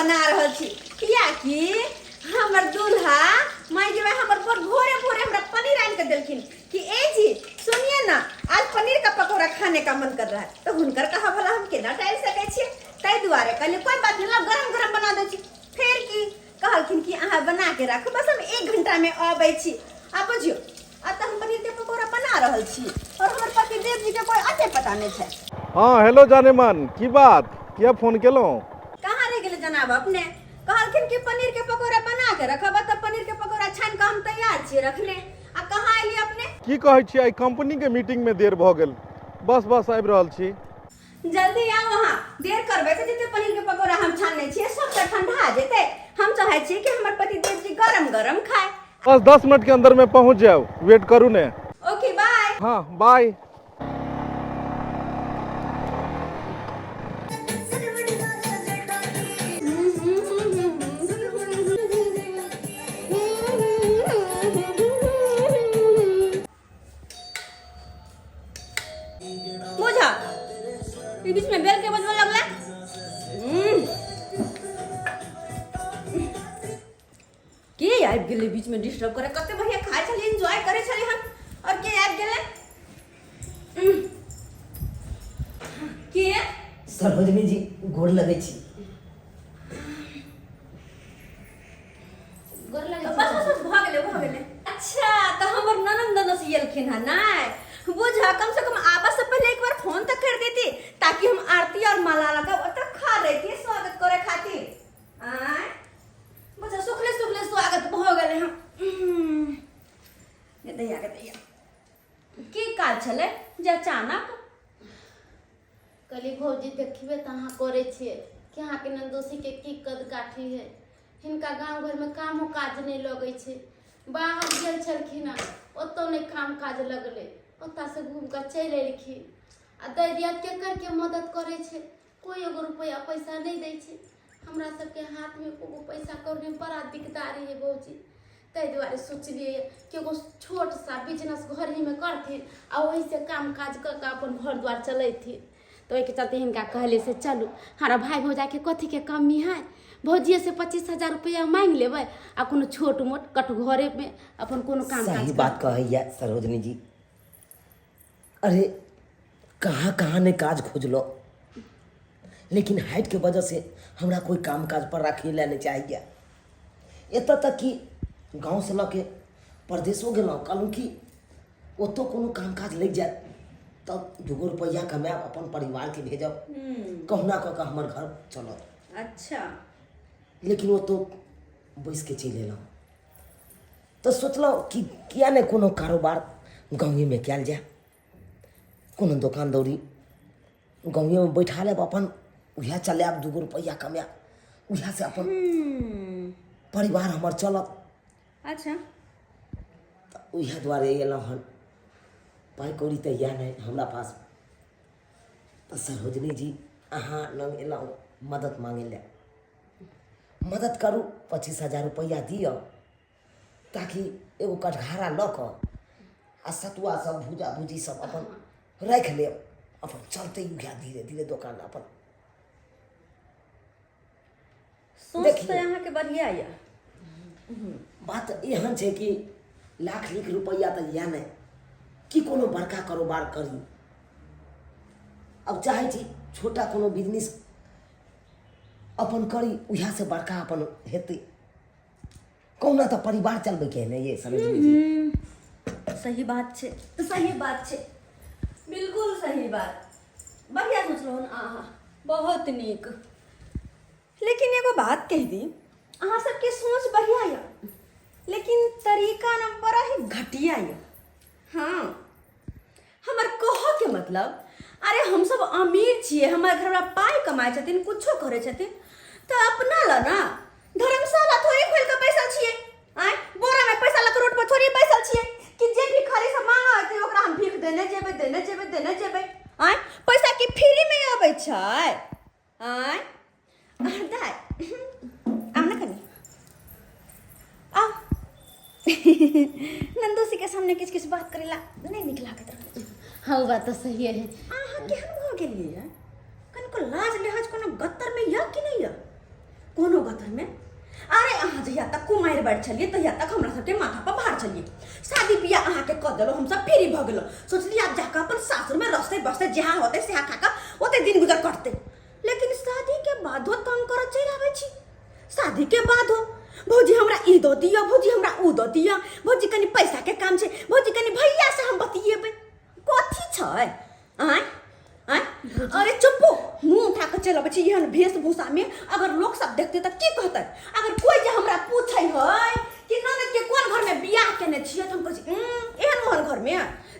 बना रहल छी, कियाकि हमर दूल्हा माय जे हमर बड़ भोरे भोरे हमरा पनीर आनि के देलखिन कि ए जी सुनिए ना, आज पनीर का पकौड़ा खाने का मन कर रहा है। तो हुनकर कहा भला हम केना टालि सकै छियै, ताहि दुआरे कहलियै कोई बात नहीं, गरम गरम बना दै छी। फेर की कहलखिन कि अहाँ बना के राखू, बस हम 1 घंटा में अबै छी। आ बुझियौ आ तऽ हम पनीर के पकौड़ा बना रहल छी और हमर पति देव जी के कोई अते पता नहीं छै। हाँ हेलो जानेमन, की बात, किया फोन केलहुँ? कहाँ रह गेलै जनाब अपने? कहलखिन कि पनीर के पकौड़ा बना के रखब, तऽ पनीर के पकौड़ा छानि कऽ हम तैयार छियै रखने। आ कहाँ एलियै अपने? की कहै छी, आइ कंपनी के मीटिंग में देर भऽ गेल, बस बस आबि रहल छी। जल्दी आउ, अहाँ देर करबै तऽ जते पनीर के पकौड़ा हम छानने छियै सब तऽ ठंडा जेतै। हम चाहै छियै कि हमर पति देव जी गरम गरम खाय। बस 10 मिनट के अंदर में पहुंच जाओ, वेट करू ने। ओके बाय। हाँ बाय। बुझा ई बीच में बेल के बजबे लगला। के आबि गेलै बीच में डिस्टर्ब करे? कते बढ़िया खाइ छलियै, एंजॉय करै छलियै हम, और के आबि गेलै? के? सरोजनी जी गोर लगै छी। गोर लगै छी। बस बस बस, भऽ गेलै भऽ गेलै। अच्छा तऽ हमर ननद ननद एलखिन हँ नहि? बुझ कम से कम आबऽ से पहले एक बार फोन तऽ कर देती ताकि हम आरती और माला लगा ओतऽ खा रहितियै स्वागत करे खातिर। आँय बुझ सुखले सुखले स्वागत भऽ गेलै हँ। दैया के दैया की काज छलै जे अचानक? कहली भौजी देखबे तऽ अहाँ करै छियै कि अहाँके नन्दोसीके की कद काठी है, हिनका गाँव घरमे कामो काज नहि लगै छै। बाहर गेल छलखिन हँ, ओतौ नहि काम काज लगलै, ओतऽसँ घूमि कऽ चलि एलखिन। आ दै दियाद केकर के मदद करै छै? कोइ एगो रुपैआ पैसा नहि दै छै। हमरा सबके हाथमे एगो पैसा कौड़ी बड़ा दिकदारी है भौजी। ताहि दुआरे सोचलियै कि एगो छोट सा बिजनेस घरहीमे करथिन आ ओहिसँ काम काज कऽ कऽ अपन घर द्वार चलेथिन। तऽ ओहिके चलते हिनका कहलियै से चलू, हमरा भाय भौजाइके कथीके कमी है, भौजिएसँ 25,000 रुपैआ माँगि लेबै आ कोनो छोट मोट कटघरेमे अपन कोनो काम सही काज बात कहैया सरोजनी जी। अरे कहाँ कहाँ नहि काज खोजलो, लेकिन हाइटके वजह से हमरा कोई काम काज पर राखै लए नहि चाहैया। एतऽ तक कि गाँवसँ लऽ के परदेशो गेलहुँ, कहलहुँ कि ओतऽ कोनो काम काज लागि जायत तब दूगो रुपैआ कमायब, अपन परिवारके भेजब, कहुना कऽ कऽ हमर घर चलत। अच्छा। लेकिन ओतऽ बैसिके चलि एलहुँ तऽ सोचलहुँ कि किया नहि कोनो कारोबार गाँवेमे कयल जाय, कोनो दोकान दौरी गाँवेमे बैठा लेब, अपन उएह चलायब, दूगो रुपैआ कमायब, उएहसँ अपन परिवार हमर चलत। अच्छा। तऽ उएह दुआरे एलहुँ हन। पाइ कौड़ी तऽ यए नहि हमरा पास, तऽ सरोजनी जी अहाँ लग एलहुँ मदद मांगै लए। मदद करू, 25,000 रुपैआ दिअ ताकि एगो कटघारा लऽ कऽ आ सतुआ सब भूजा भूजी सब अपन राखि लेब, अपन चलतै उएह धीरे धीरे दोकान अपन। सोच देखियौ। तऽ अहाँके बढ़िया यऽ। बात एहन छै कि लाख लिख रुपैआ तऽ यए नहि कि कोनो बड़का कारोबार करी। अब चाहै छी छोटा कोनो बिजनेस अपन करी, उएहसँ बड़का अपन हेतै। कहुना तऽ परिवार चलबैके है ने ये सरोजनी जी। सही बात छै, सही बात छै, बिल्कुल सही बात। बढ़िया सोचलहुँ हन अहाँ, बहुत नीक। लेकिन एगो बात कहि दी, अहाँ सबके सोच बढ़िया यऽ लेकिन तरीका न बड़ा ही घटिया यऽ। हाँ हमर कहऽ के मतलब, अरे हम सब अमीर छियै, हमर घरवला पाइ कमाइ छथिन, कुछो करै छथिन, तऽ अपना लए ना धर्मशाला थोड़े खोलि कऽ बैसल छियै। आँय बोरामे पैसा लऽ कऽ रोड पर थोड़े बैसल छियै कि जे भिखारी सब मांगऽ एतै ओकरा हम भीख देने जेबै, देने जेबै, देने जेबै। आँय पैसा की फ्रीमे अबै छै? आँय दाइ आउ ने कनि आउ, नन्दोसी के सामने किछु किछु बात करै ला नहि नीक लागैत रहै छै। हाँ ओ बात तऽ सही है। अहाँ केहन भऽ गेलियै? कनिको लाज लिहाज कोनो गत्तरमे यऽ कि नहि यऽ? कोनो गतरमे? अरे अहाँ जहिया तक कुमारि बारि छलियै तहिया तक हमरा सबके माथा पर भार छलियै। शादी बियाह अहाँके कऽ देलहुँ, हमसब फ्री भऽ गेलहुँ। सोचलियै आब जाकऽ अपन सासुरमे रसते बसते जहाँ होतै सेहा खा कऽ ओते दिन गुजर कटतै। लेकिन शादी के बादो तंग करऽ चलि आबै छी। शादी के बादो भौजी हमरा ई दऽ दिअ, भौजी हमरा ऊ दऽ दिअ, भौजी कनि पैसा के काम छै, भौजी कनि भैया से हम बतियेबै। कथी छै? आँय आँय, अरे चुप्पो, मुँह उठा कऽ चलि अबै छी एहन वेशभूषामे। अगर लोक सब देखतै तऽ की कहतै? अगर कोइ जे हमरा पूछै है कि ननदके कोन घरमे बियाह केने छियै तऽ हम कहै छी एहन ओहन घरमे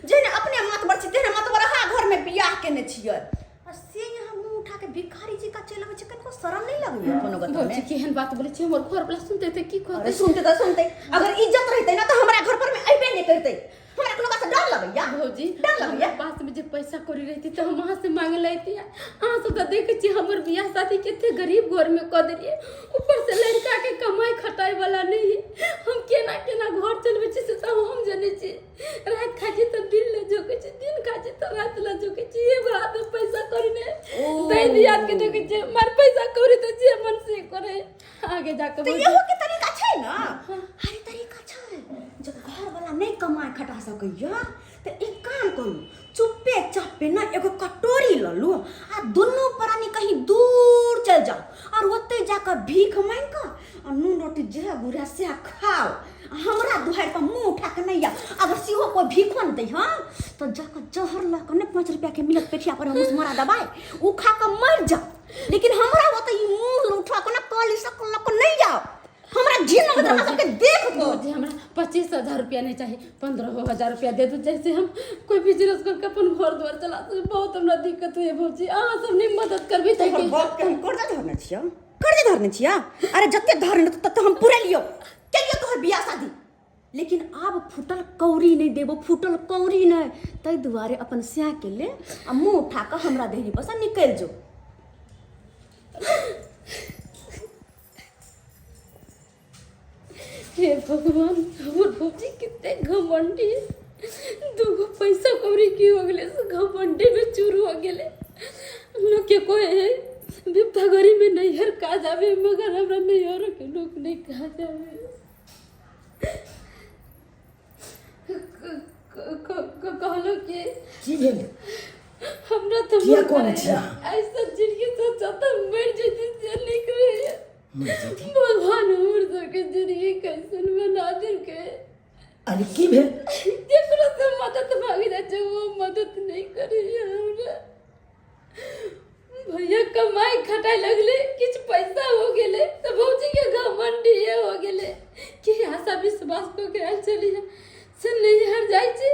जेहने अपने मातबर छी तेहने मतबरहा घरमे बियाह केने छियै। आ से यहाँ मुँह उठा के भिखारी जी का चलि अबै छै, कनिको शरम नहि लगैया कोनो गत भौजी में? केहन बात बोलै छी, हमर घर वाला सुनते तऽ की कहतै? अरे सुनते तऽ सुनते, अगर इज्जत रहतै ना तऽ हमरा घर पर में अइबे नहि करतै। हमरा कोनो बात से डर लगैया? भौजी डर लगैया? हमरा पास में जे पैसा कौड़ी रहती तऽ हम अहाँ से मांगे लैती। अहाँ सब तऽ देखै छी हमर बियाह शादी कते गरीब घर में कऽ देलियै, ऊपर से लड़का के कमाई खटाई वाला नहीं है। हम केना केना घर चलबै छी से तऽ हम जनै छी। रात खाइ छी तऽ दिन लए झोकै छी, दिन खाइ छी तऽ रात लए झोकै छी। एगो हाथ में पैसा कौड़ी नहि, दै दियाद के देखै छियै मार पैसा कौड़ी तऽ जे मन से करे आगे जाके। तऽ इहो के तरीका छै ने? अरे तरीका छै, जब घर वाला नहि कमाए खटा सकैया तऽ एक काम करू, चुप्पे चापे ना एगो कटोरी लऽ लू आ दुनू प्राणी कहीं दूर चलि जाउ और ओतै जाकऽ भीख मांगि कऽ आ नून रोटी जे गुड़ा सएह खाउ। आ हमरा दुहारि पर मुँह उठा कऽ नहि आउ। अगर सेहो कोइ भीखो नहि दै हँ तऽ जाकऽ जहर लऽ कऽ ने 5 रुपैआके मिलत पेठिया पर मुसमरा दबाइ, ओ खा कऽ मरि जाउ, लेकिन हमरा ओतऽ ई मुँह उठा कऽ ने कल सक लऽ कऽ नहि आउ। हमरा घिन लगैत रहत सबके देख कऽ। भौजी हमरा 25,000 रुपया नहीं चाहिए, 15,000 रुपया दे दो, जैसे हम कोई बिजनेस करके अपन घर द्वार चला सके। बहुत हमरा दिक्कत हुई भौजी, अहाँ सब नहीं मदद करबी तऽ तोहर बाप के हम कर्जा धरने छियौ, कर्जा धरने छियौ। अरे जते धरने तते हम पूरे लियौ, केलियौ तोहर बियाह शादी, लेकिन आब फूटल कौड़ी नहि देबो, फूटल कौड़ी नहि। ताहि दुआरे अपन स्या के ले आ मुँह उठा कऽ हमरा देहरी पर से निकलि जो। हे भगवान, हमर भौजी कते घमंडी है। दूगो पैसा कौड़ी की हो गेलै से घमंडी में चूर हो गेलै। लोग के कोई है विपदा घड़ी में नैहर काज आवे, मगर हमरा नैहरो के लोग नहीं काज आवे। कहलो कि की भेल? हमरा तऽ किया मन कनै करैया छी अहाँ? ऐसा जिंदगी से जतऽ मरि जेती से नीक रहैया। मरि जेती? भगवान हमर सबके जिंदगी कैसन बना देलकै। अरे की भेल? जेकरो से मदद मांगे जाइ छै वो मदद नहि करैया हमरा। भैया कमाई खटाइ लगले, किछु पैसा हो गेलै तऽ भौजीके घमंडिये हो गेलै कि आशा विश्वास कऽ के आयल छलियै से नैहर जाइ छी,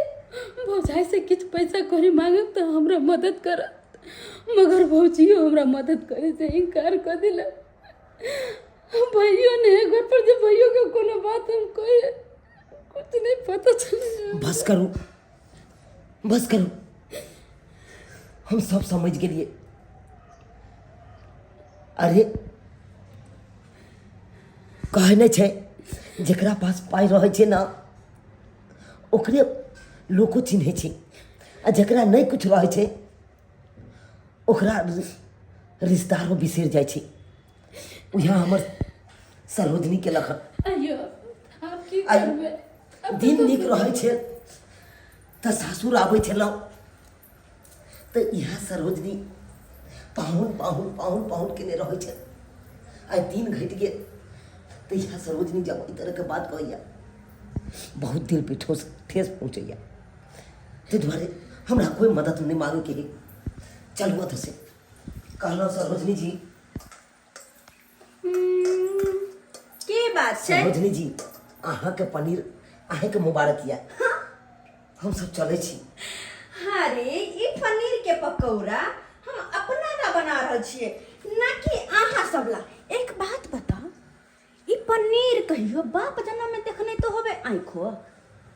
भौजाइसँ किछु पैसा कौड़ी मांगब तऽ हमरा मदद करत, मगर भौजियो हमरा मदद करैसँ इनकार कऽ देलक। भैयो नहि है घर पर जे भैयोके कोनो बात हम कहियै, कुछ नहि पता चलै। बस करू, बस करू, हम सब समझ गेलियै। अरे कहै नहि छै, जकरा पास पाइ रहै छै ने ओकरे लोको चिन्है छै, आ जकरा नहि किछु रहै छै ओकरा रिश्तेदारो बिसरि जाइ छै। उएह हमर सरोजनी केलक हन। अइयो आब की आइ करबै? आब तऽ दिन नीक रहै छै तऽ सासुर आबै छलहुँ तऽ इएह सरोजनी पाहुन पाहुन पाहुन पाहुन केने रहै छल। आइ दिन घटि गेल तऽ इएह सरोजनी जब एहि तरहके बात कहैए बहुत दिल पे ठोस ठेस पहुँचैए। ताहि दुआरे हमरा कोइ मदद नहि मांगैके हइ। चलू एतऽसँ। कहलहुँ सरोजनी जी। की बात छै? सरोजनी जी, अहाँके पनीर अहाँके मुबारक यऽ, हम सब चलै छी। अरे ई पनीर के पकौड़ा हम अपना ला बना रहल छियै, ना कि अहाँ सब ला। एक बात बताउ, ई पनीर कहियो बाप जन्म में देखने तो होबे आँखो,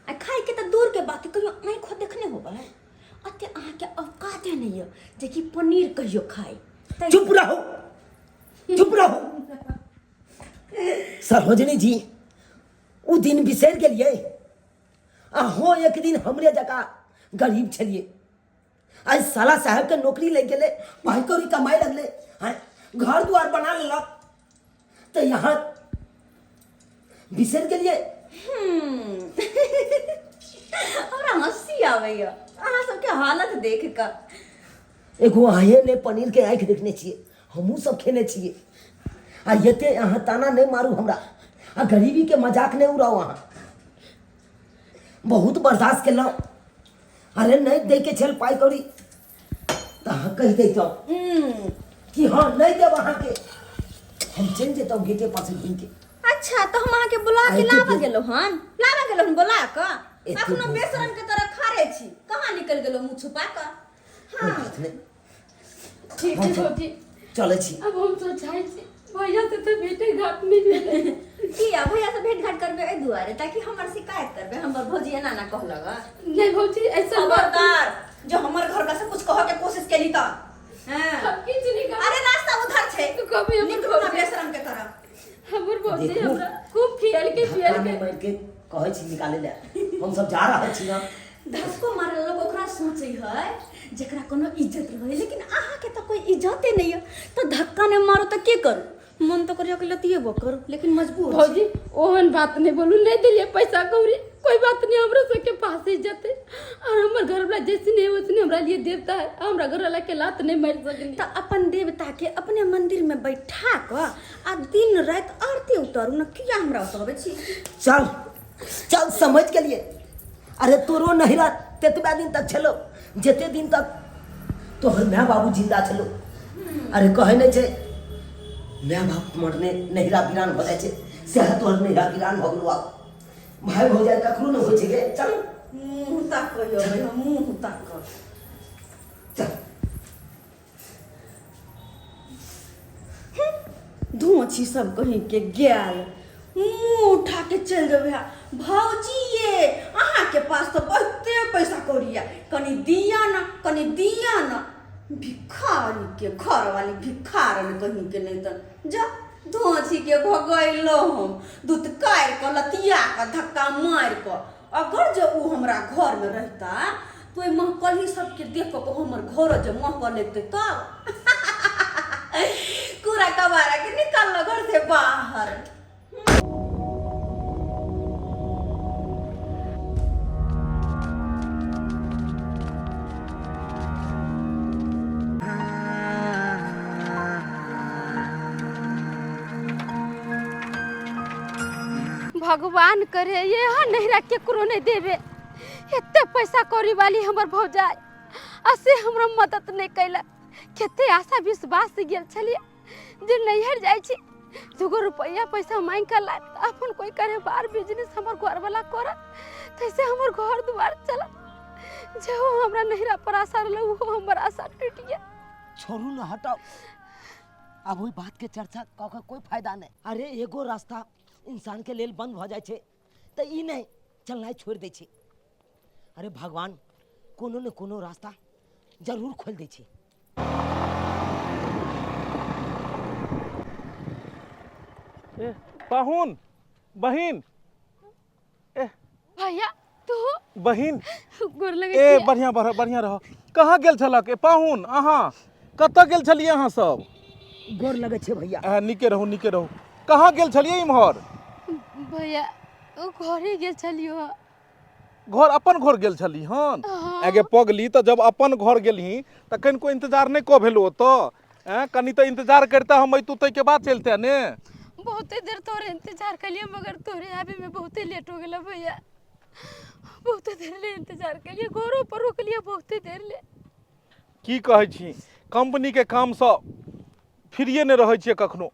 आ खाए के तो दूर के बात, कहियो आँखो देखने होबे? अते अहाँके औकाते नहीं यऽ जे कि पनीर कहियो खाए। चुप रहो, चुप रहो सरोजनी जी, ओ दिन बिसरि गेलियै? अहों एक दिन हमरे जकाँ गरीब छलियै। आइ साला साहेबके नौकरी लागि गेलै, पाइ कौड़ी कमाइ लगलै, आँय घर दुआर बना लेलक, तऽ यहाँ बिसरि गेलियै। हमरा हँसी आबैया अहाँ सबके हालत देख कऽ। एगो अहें नहि पनीरके आँखि देखने छियै, हमहूँ सब खेने छियै। आ एते अहाँ ताना नहि मारू हमरा, आ गरीबीके मजाक नहि उड़ाउ। अहाँ बहुत बर्दाश्त केलहुँ। अरे नहि दैके छल पाइ कौड़ी तऽ अहाँ कहि दैतहुँ कि हँ नहि देब अहाँके, हम चलि जैतहुँ गेटे पर से घुमिके। अच्छा, तऽ हम अहाँके बुला के आइ के लाबऽ गेलहुँ हन, लाबऽ गेलहुँ हन बुला कऽ। एते अखनो बेर बेसरम के तरह खारे छी, कहाँ निकलि गेलहुँ मुँह छुपा कऽ? कोइ बात नहि। ठीक छै भौजी, चलै छी। अब हम सोचाइ छी भैया से तऽ भेटे घाट नहि भेलै। किया भैया से भेंट घाट करबै एहि दुआरे ताकि हमर शिकायत करबै, हमर भौजी एना ना कहलक? नहीं भौजी, ऐसा बात खबरदार जो हमर घर का से कुछ कह के कोशिश केली तऽ। हाँ। हम किछु नहीं कहब। अरे रास्ता उधर छै, तू कभी हमर निकलू ना भौजी- बेशरम के तरह। हमर भौजी देखू। हमरा खूब खियल के धक्का पियल नहि के मारि के कहै छी निकालै लए, हमसब जा रहल छी ना। धसको मारल लोग ओकरा सोचै है जेकरा कोनो इज्जत रहे, लेकिन अहाँके तऽ कोई इज्जते नहीं है तऽ धक्का नहि मारू तऽ के करू? मन तऽ करियो कि लतिएबो करू, लेकिन मजबूर छी। भौजी, ओहन बात नहीं बोलू। नहीं दिलिए पैसा कौड़ी, कोई बात नहीं, हमरा सबके पास इज्जत है और हमर घर वाला जैसे नहीं वैसने हमरा लिए देवता है। हमरा घर वाला के लात नहीं मार सकनी। तऽ अपन देवता के अपने मंदिर में बैठा कऽ आ दिन राति आरती उतारू ने, किया हमरा उतारबै छी? चल चल, समझ गेलियै। अरे तोरो नहिरा तेतबा दिन तक छलो जते दिन तक तोहर माय बाबू जिंदा छलो। अरे कहै नहि छै माय बाप मरने नहिरा वीरान भऽ जाइ छै, सएह तोहर नहिरा वीरान भऽ गेलो। आब भाय भौजाइ ककरो नहि होइ छै गे। चल। मुँह ताक यौ, मुँह ताक। चल। धोची सब कहीं के गेल, मुँह उठा के चलि जेबै। भौजी ये, अहाँके पास तऽ बहुते पैसा कौड़ी यऽ, कनि दिअ ने, कनि दिअ ने। भिखारी के घर वाली, भिखारन कहीं के। नहि तऽ जा, धोची के भगैलहुँ हम दुतकारि कऽ, लतिया कऽ, धक्का मारि कऽ। अगर जे ओ हमरा घरमे रहिता तऽ ओहि महकलही सबके देख कऽ हमर घर जे महकऽ लगतै तब कूड़ा कबाड़ा के निकाललो घर से बाहर। भगवान करे ये हाँ नहिरा केकरो नहीं देवे। एते पैसा कौड़ी वाली हमर भौजाई आ से हमरा मदद नहीं कैलक। कते आशा विश्वास से गेल छलियै जे नैहर जाइ छी, दूगो रुपैआ पैसा मांगि कऽ लायब तऽ अपन कोइ कारोबार बिजनेस हमर घरवला करत, तैसे हमर घर दुआर चलत। जेहो हमरा नैहरा पर आशा रहलै ओहो हमर आशा टूटि गेल। छोड़ू ने, हटाउ, आब ओहि बातके चर्चा कऽ के कोइ फायदा नहि। अरे एगो रास्ता इंसानके लेल बंद भऽ जाइ छै तऽ ई नहि चलनाइ छोड़ि दै छै। अरे भगवान कोनो ने कोनो रास्ता जरूर खोलि दै छै। ए पाहुन, बहिन, ए भैया तू? बहिन, गोर लगै ए छी। बढ़िया बढ़िया बढ़िया रह। कहाँ गेल छलक? ए पाहुन, अहाँ कतऽ गेल छलियै अहाँ सब? गोर लगै छै भैया। आ, नीके रहू, नीके रहू। कहाँ गेल छलियै इम्हर? भैया, ओ घरे गेल छलियो हँ। घर, अपन घर गेल छली हन? हाँ। आगे पगली, तऽ जब अपन घर गेलही तऽ कनिको इंतजार नहि कऽ भेलो ओतऽ? एँ, कनि तऽ इंतजार करिते, हम अइतू ताहिके बाद चलिते ने। बहुते देर तोरे इंतजार कलिए, मगर तोरे आबे में बहुते लेट हो गेल भैया। बहुते देर ले इंतजार कलिए, घरो पर रोकलिए बहुते देर ले। की कहै छी, कम्पनीके कामसँ फ्रीए नहि रहै छियै कखनो।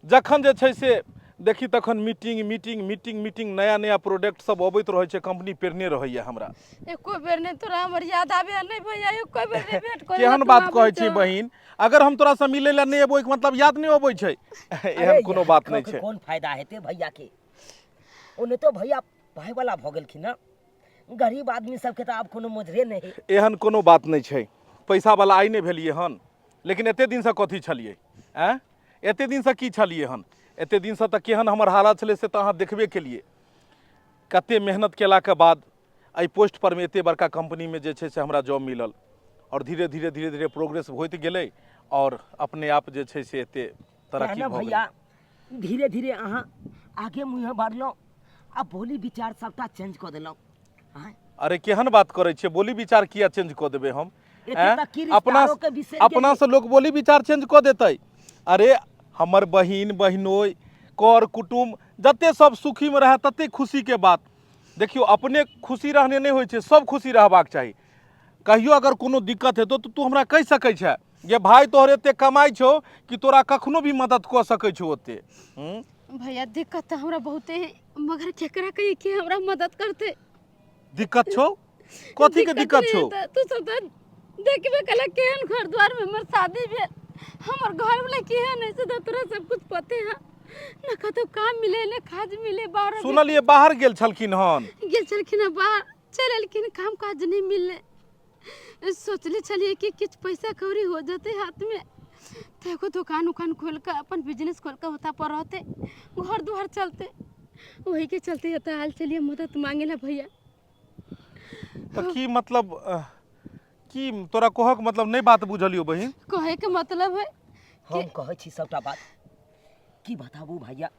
जखन जे छै से देखी तखन मीटिंग मीटिंग मीटिंग मीटिंग, नया नया प्रोडक्ट सब अबैत रहै छै, कंपनी पेरने रहैया हमरा। एको बेर नहि तोरा हमर याद आबे नहि भैया, एको बेर नहि भेंट करे। केहन बात कहै छी बहिन, अगर हम तोरा से मिलै लए नहि एबो, ओहिके मतलब याद नहि अबै छै? एहन कोनो बात नहि छै। कोन फायदा हेतै भैया के? ओने तो भैया पाइ वाला भऽ गेलखिन ना, गरीब आदमी सबके तऽ आब कोनो मोजरे नहि। एहन कोनो बात नहि छै। पैसा वाला आइ नहि भेलियै हन, लेकिन एते दिनसँ कथी छलियै? आँय, एते दिनसँ की छलियै हन? एते दिनसँ तऽ केहन हमर हालत छलै से तऽ अहाँ देखबे केलियै। कते मेहनत केलाके बाद एहि पोस्ट परमे एते बड़का कंपनीमे जे छै से हमरा जॉब मिलल, आओर धीरे धीरे धीरे धीरे प्रोग्रेस होइत गेलै आओर अपने आप जे छै से एते तरक्की ने भऽ गेलै। भैया, धीरे धीरे अहाँ आगे मुँहे बढ़लहुँ आ बोली विचार सबटा चेंज कऽ देलहुँ। आँय? अरे केहन बात करै छियै, बोली विचार किया चेंज कऽ देबै हम? एते आँय? तक कि अपना रिश्तेदारो के बिसरि अपना गेलियै। से लोक बोली विचार चेंज कऽ देतै? अरे हमर बहिन बहिनोइ कर कुटुम्ब जते सब सुखीमे रहए तते खुशीके बात। देखियौ, अपने खुशी रहने नहि होइ छै, सब खुशी रहबाक चाही। कहियो अगर कोनो दिक्कत हेतौ तऽ तू हमरा कहि सकै छे जे भाय तोहर एते कमाइ छौ कि तोरा कखनो भी मदद कऽ सकै छौ ओते। हूँ भैया दिक्कत तऽ हमरा बहुते है, मगर केकरा कहिए कि हमरा मदद करते? दिक्कत छौ? कथी के दिक्कत नहि छौ? तऽ तू सब तऽ देखबे कला केहन घर द्वार में हमर शादी भेल, हमर घर वाला केहन है से तऽ तोरा सब कुछ पते है न। कतौ काम मिले न काज मिले, बाहर सुनलियै बाहर गेल छलखिन हन। गेल छलखिन हन बाहर, चलि एलखिन, काम काज नहि मिललै। सोचले छलियै कि किछु पैसा कौड़ी हो जेतै हाथमे तऽ एगो दोकान उकान खोलि कऽ अपन बिजनेस खोलि कऽ ओतऽ पर रहतै, घर दुआर चलतै। ओहिके चलते एतऽ आयल छलियै मदद मांगे ला भैया। तऽ की मतलब की तोरा कहक मतलब नहि बात बुझलियौ बहिन? कहैके मतलब है हम कहै छी सबटा बात की बताबू भैया।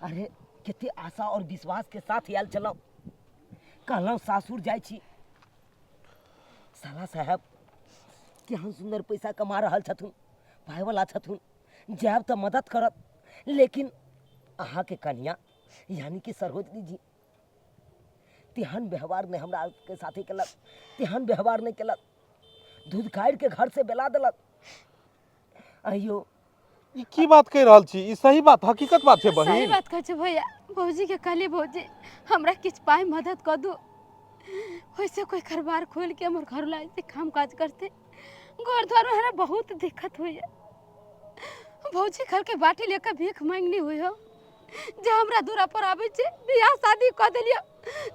अरे कते आशा और विश्वास के साथ आयल छलहुँ, कहलहुँ सासुर जाइ छी, साला साहेब केहन सुन्दर पैसा कमा रहल छथुन, पाइवला छथुन, जायब तऽ मदद करत। लेकिन अहाँके कन्या यानी कि सरोजनी जी तेहन व्यवहार नहि हमरा के साथे केलक, तेहन व्यवहार नहि केलक, दूध काटि के घर से बेला देलक। अहियो ई की बात कहि रहल छी? ई सही बात हकीकत बात छै सही बहिन? बात कहै छै भैया। भौजी के कहलियै भौजी हमरा किछु पाइ मदद कऽ दू, ओहिसे कोई कारोबार खोल के हमर घर ला से काम काज करते। घर द्वार में हमरा बहुत दिक्कत होइए। भौजी घर के बाटी लेकर भीख मांगनी हुई हो जे हमरा दूरा पर आबै छै। बियाह शादी कऽ देलियै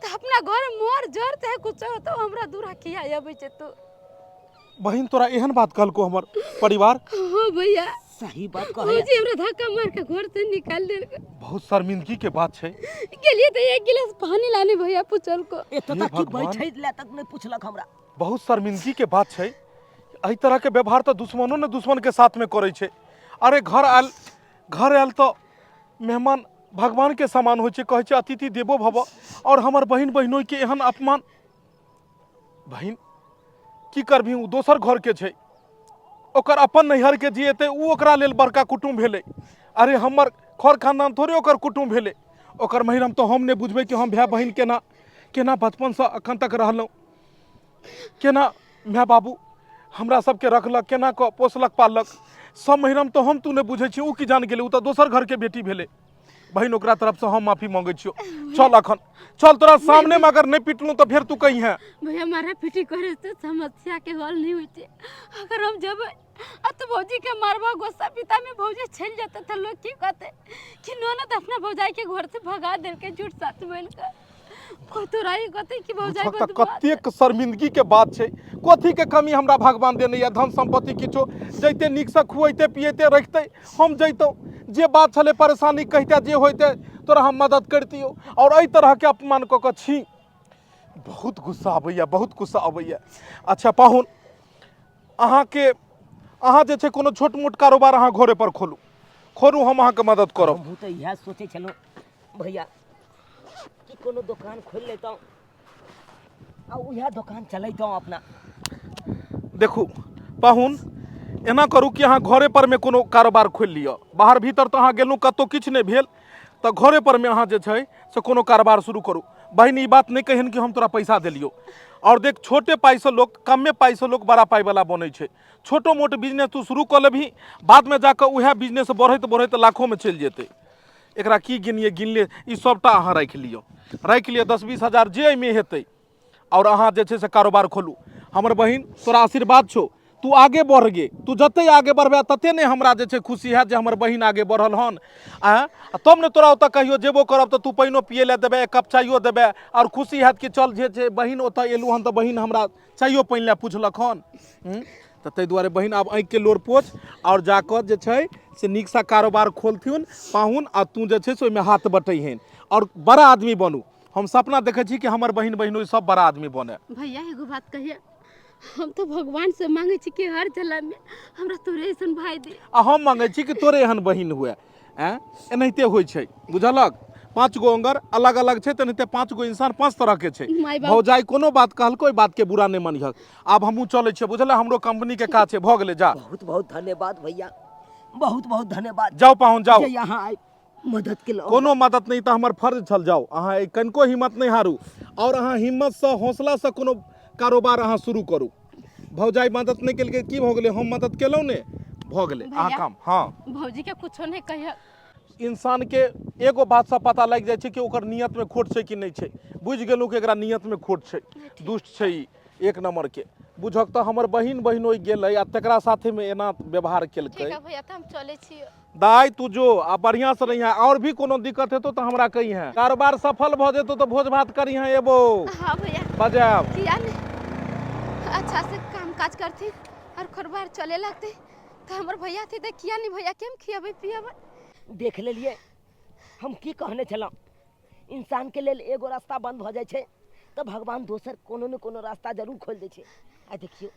तऽ अपना घर मोर जर चाहे कुछो होतो, हमरा दूरा किया आबै छै तू? बहिन तोरा एहन बात कहलको हमर परिवार? हो भैया, सही बात कहै। भौजी हमरा धक्का मार के घर से निकाल देलकै। बहुत शर्मिंदगी के बात छै। गेलियै तऽ एक गिलास पानी लाने भैया पूछल को। एतऽ हे तक कि भगवान। बैठै लए तक नहि पुछलक हमरा। बहुत शर्मिंदगी के बात छै। एहि तरह के व्यवहार तऽ दुश्मनो ने दुश्मन के साथ में करै छै। अरे घर आयल, घर आयल तऽ मेहमान भगवान के समान होइ छै, कहै छै अतिथि देवो भव, और हमर बहिन बहिनोई के एहन अपमान। बहिन की करबही, ओ दोसर घर के छै, ओकर अपन नैहर के जे एतै ओ ओकरा लेल बड़का कुटुम्ब भेलै। अरे हमर खर खानदान थोड़े ओकर कुटुम्ब भेलै। ओकर महिरम तऽ हम नहि बुझबै कि हम भाय बहिन केना केना बचपनसँ अखन तक रहलहुँ, केना माय बाबू हमरा सबके रखलक, केना कऽ पोसलक पाललक, सब महिरम तऽ हम तू नहि बुझै छी, ओ की जान गेलै? ओ तऽ दोसर घरके बेटी भेलै। बहिन ओकरा तरफसँ हम माफी मांगै छियौ। चल अखन चल, तोरा सामनेमे अगर नहि पिटलहुँ तऽ फेर तू कहिहेँ। भैया मारा पीटी करे से समस्या के हल नहीं होई छै। अगर हम जेबै आ तो भौजी के मारबा, गुस्सा पिता में भौजी चलि जेतै तऽ लोग की कहतै कि ननद अपना भौजाई के घर से भगा देलकै झूठ सच बोल के। कतोराई कहतै कि भौजाई बुझक तऽ बदमाश। कतेक शर्मिंदगी के बात छै। कथी के कमी हमरा भगवान देने यऽ? धन संपत्ति किछो जैते नीकसँ खुएते पिएते रखतै, हम जैतहुँ, जे बात छलै परेशानी कहिते जे होइते तोरा हम मदद करितियौ, और एहि तरहके अपमान कऽ कऽ छी। बहुत गुस्सा अबैया, बहुत गुस्सा अबैया। अच्छा पाहुन, अहाँके अहाँ जे छै कोनो छोट मोट कारोबार अहाँ घरे पर खोलू, खोलू, हम अहाँके मदद करब। हमहूँ तऽ इएह सोचै छलहुँ भैया कि कोनो दोकान खोलि लैतहुँ आ उएह दोकान चलैतहुँ अपना। देखू पाहुन, एना करू कि अहाँ घरे पर मे कोनो कारोबार खोलि लिअ। बाहर भीतर तऽ अहाँ गेलहुँ कतहु किछु नहि भेल, तऽ घरे पर मे अहाँ जे छै से कोनो कारोबार शुरू करू। बहिन ई बात नहि कहिहन कि हम तोरा पैसा देलियौ। आओर देख, छोटे पाइसँ लोक, कमे पाइसँ लोक बड़ा पाइवला बनै छै। छोटो मोट बिजनेस तू शुरू कऽ लेबही, बादमे जाकऽ उएह बिजनेस बढ़ैत बढ़ैत लाखोमे चलि जेतै। एकरा की गिनिए गिनले, ई सभटा अहाँ राखि लिअ, राखि लिअ 10-20 हजार जे एहिमे हेतै, आओर अहाँ जे छै से कारोबार खोलू। हमर बहिन तोरा आशीर्वाद छौ, तू आगे बढ़ गे। तू जते आगे बढ़बे तते ने हमरा जे छै खुशी हैत जे हमर बहिन आगे बढ़ल हन। आँय, आ तब ने तोरा ओतऽ कहियो जेबो करब तऽ तू पानिओ पियै लए देबे, एक कप चाइयो देबे, आओर खुशी हैत कि चल जे छै बहिन ओतऽ एलहुँ हन तऽ बहिन हमरा चाइयो पानि लए पुछलक हन। तऽ ताहि दुआरे बहिन आब आँखिके लोर पोछ आओर जाकऽ जे छै से नीकसँ कारोबार खोलथुन पाहुन, आ तू जे छै से ओहिमे हाथ बटैहन आओर बड़ा आदमी बनू। हम सपना देखै छी कि हमर बहिन बहिनोइ सब बड़ा आदमी बने। भैया एगो बात कहिया, हम तो भगवान से मांगे छी कि हर जन्म में हमरा तोरे ऐसन भाई दे। आ हम मांगे छी कि तोरे एहन बहिन हुए। आँय एनाहिते होइ छै बुझलक। 5 गो अंगर अलग अलग छै, तेनाहिते 5 गो इंसान 5 तरह के छै। माय बाप। भौजाई कोनो बात कहलको, ओहि बात के बुरा नहि मानिहक। आब हमहूँ चलै छियै, बुझल? हमरो कंपनी के काज छै। भऽ गेलै, जा। बहुत बहुत धन्यवाद भैया, बहुत बहुत धन्यवाद। जाउ पाहुन, जाउ। जे यहाँ आइ मदद केलहुँ। कोनो मदद नहि, तऽ हमर फर्ज छल। जाउ अहाँ, एहि कनिको हिम्मत नहि हारू आओर अहाँ हिम्मतसँ हौसलासँ कोनो कारोबार अहाँ शुरू करू। भौजाई मदद नहि केलकै, की भऽ गेलै? हम मदद केलहुँ ने, भऽ गेलै अहाँ भैया। काम। हँ भौजी के कुछो नहीं कहियो। इंसानके एगो बातसँ पता लागि जाइ छै कि ओकर नियतमे खोट छै कि नहि छै। बुझि गेलहुँ कि एकरा नियतमे खोट छै, दुष्ट छै ई एक नम्बरके। बुझक तऽ हमर बहिन बहिनोइ गेलै आ तकरा साथेमे एना व्यवहार केलकै। ठीक है भैया, तऽ हम चलै छी। दाइ तू जो आ बढ़िआँ से रहिहें, आओर भी कोनो दिक्कत हेतौ तऽ हमरा कहिहें। कारोबार सफल भऽ जेतौ तऽ भोज भात करिहें, एबो। हाँ भैया। बजायब। किया नहीं, अच्छा से काम काज करथिन और कारोबार चले लगते तऽ हमर भैया थे तऽ किया नहीं भैया के हम खियाबै पियाबै। देख लेलियै हम की कहने छलहुँ, इंसानके लेल एगो रास्ता बंद भऽ जाइ छै तऽ भगवान दोसर कोनो ने कोनो रास्ता जरूर खोलि दै छै। आ देखियौ,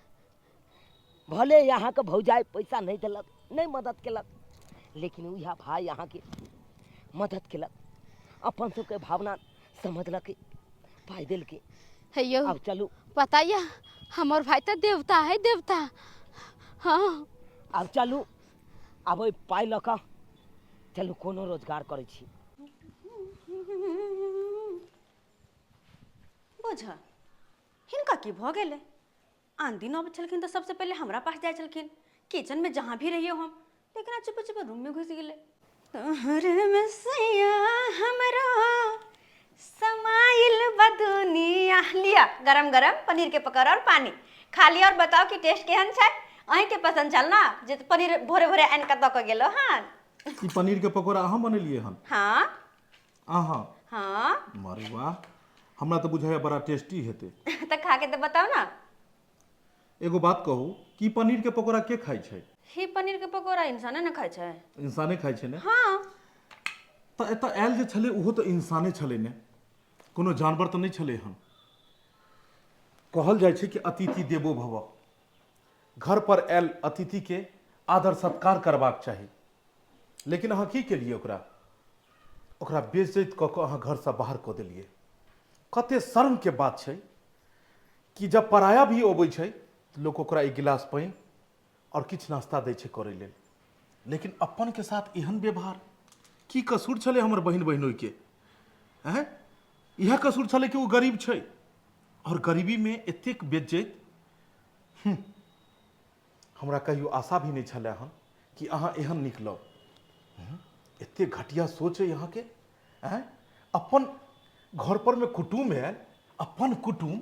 भले अहाँके भौजाइ पैसा नहि देलक, नहि मदद केलक, लेकिन उएह भाय अहाँके मदद केलक, अपन सबके भावना समझलक, पाइ देलकै। हे यौ। आब चलू। पता यऽ, हमर भाई तऽ देवता है, देवता। हाँ। आब चलू, आब ओहि पाइ लऽ कऽ चलू, कोनो रोजगार करै छी। बुझ हिनका की भऽ गेलै? आन दिन अबै छलखिन तऽ सबसँ पहिले हमरा पास जाइ छलखिन, किचनमे जहाँ भी रहियै हम, लेकिन आज चुपे चुपे रूममे घुसि गेलै। तोहरे में सैया हमरा समाइल बा दुनिया। लिअ गरम गरम पनीर के पकौड़ा और पानी खा लिअ और बताओ कि टेस्ट केहन छै। अहीँके पसन्द छल ने जे पनीर भोरे भोरे आनि कऽ दऽ कऽ गेलहुँ हन। ई पनीर के पकौड़ा अहाँ बनेलियै हन? हाँ। अहाँ? हाँ। अरे वाह, हमरा तऽ बुझाइए बड़ा टेस्टी हेतै। तऽ खा के तऽ बताउ ने। एगो बात कहू कि पनीर के पकौड़ा के खाइ छै? ही पनीर के पकौड़ा इंसाने ने खाइ छै। इंसाने खाइ छै ने? हाँ। तऽ एतऽ आयल जे छलै ओहो तऽ इंसाने छलै ने, कोनो जानवर तऽ नहि छलै हन। कहल जाइ छै कि अतिथि देवो भव, घर पर आयल अतिथिके आदर सत्कार करबाक चाही, लेकिन अहाँ की केलियै? ओकरा ओकरा बेइज्जत कऽ कऽ अहाँ घरसँ बाहर कऽ देलियै। कते शर्मके बात छै कि जब पराया भी अबै छै तऽ लोक ओकरा एक गिलास पानि आओर किछु नाश्ता दै छै करै लेल, लेकिन अपनके साथ एहन व्यवहार? की कसूर छलै हमर बहिन बहिनोइके? आँय, इएह कसूर छलै कि ओ गरीब छै आओर गरीबीमे एतेक बेइज्जत। हमरा कहियो आशा भी नहि छलै हन कि अहाँ एहन निकलब। एतेक घटिया सोच अइ अहाँके। आँय, अपन घर पर में कुटुम्ब आयल, अपन कुटुम्ब,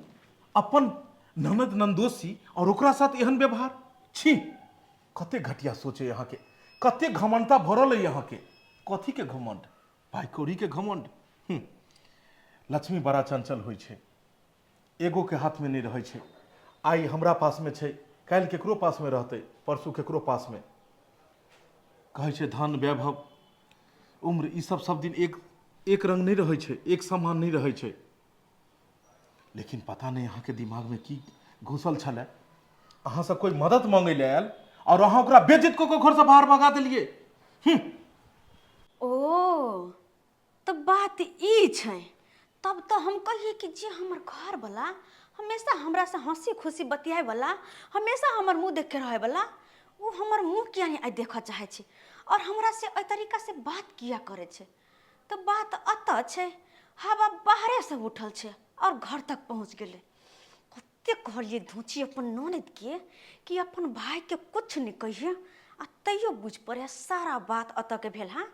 अपन ननद नन्दोसी, और ओकरा साथ एहन व्यवहार, छी, कते घटिया सोच अइ अहाँके, कते घमंडता भरल अइ अहाँके। कथी के घमंड? भाई कौड़ी के घमंड। लक्ष्मी बड़ा चंचल होइ छै, एगो के हाथ में नहि रहै छै। आइ हमरा पास में छै, काल्हि केकरो पास में रहतै, परसू केकरो पास में। कहै छै धन वैभव उम्र ई सब सब दिन एक एक रंग नहि रहै छै, एक समान नहि रहै छै। लेकिन पता नहि अहाँके दिमागमे की घुसल छलै, अहाँसँ कोइ मदद मांगै लए आयल आओर अहाँ ओकरा बेइज्जत कऽ कऽ घरसँ बाहर भगा देलियै। ओ तऽ बात ई छै। तब तऽ हम कहियै कि जे हमर घरवला हमेशा हमरासँ हँसी खुशी बतियाइवला, हमेशा हमर मुँह देखिके रहैवला, ओ हमर मुँह किया नहि आइ देखऽ चाहै छै आओर हमरासँ एहि तरीकासँ बात किया करै छै? तऽ बात एतऽ छै, हवा बाहरेसँ उठल छै आओर घर तक पहुँच गेलै। कतेक कहलियै धोची अपन ननदिके कि अपन भायके किछु नहि कहियै, आ तैयो बुझि पड़ैए सारा बात एतऽके भेल। हँ,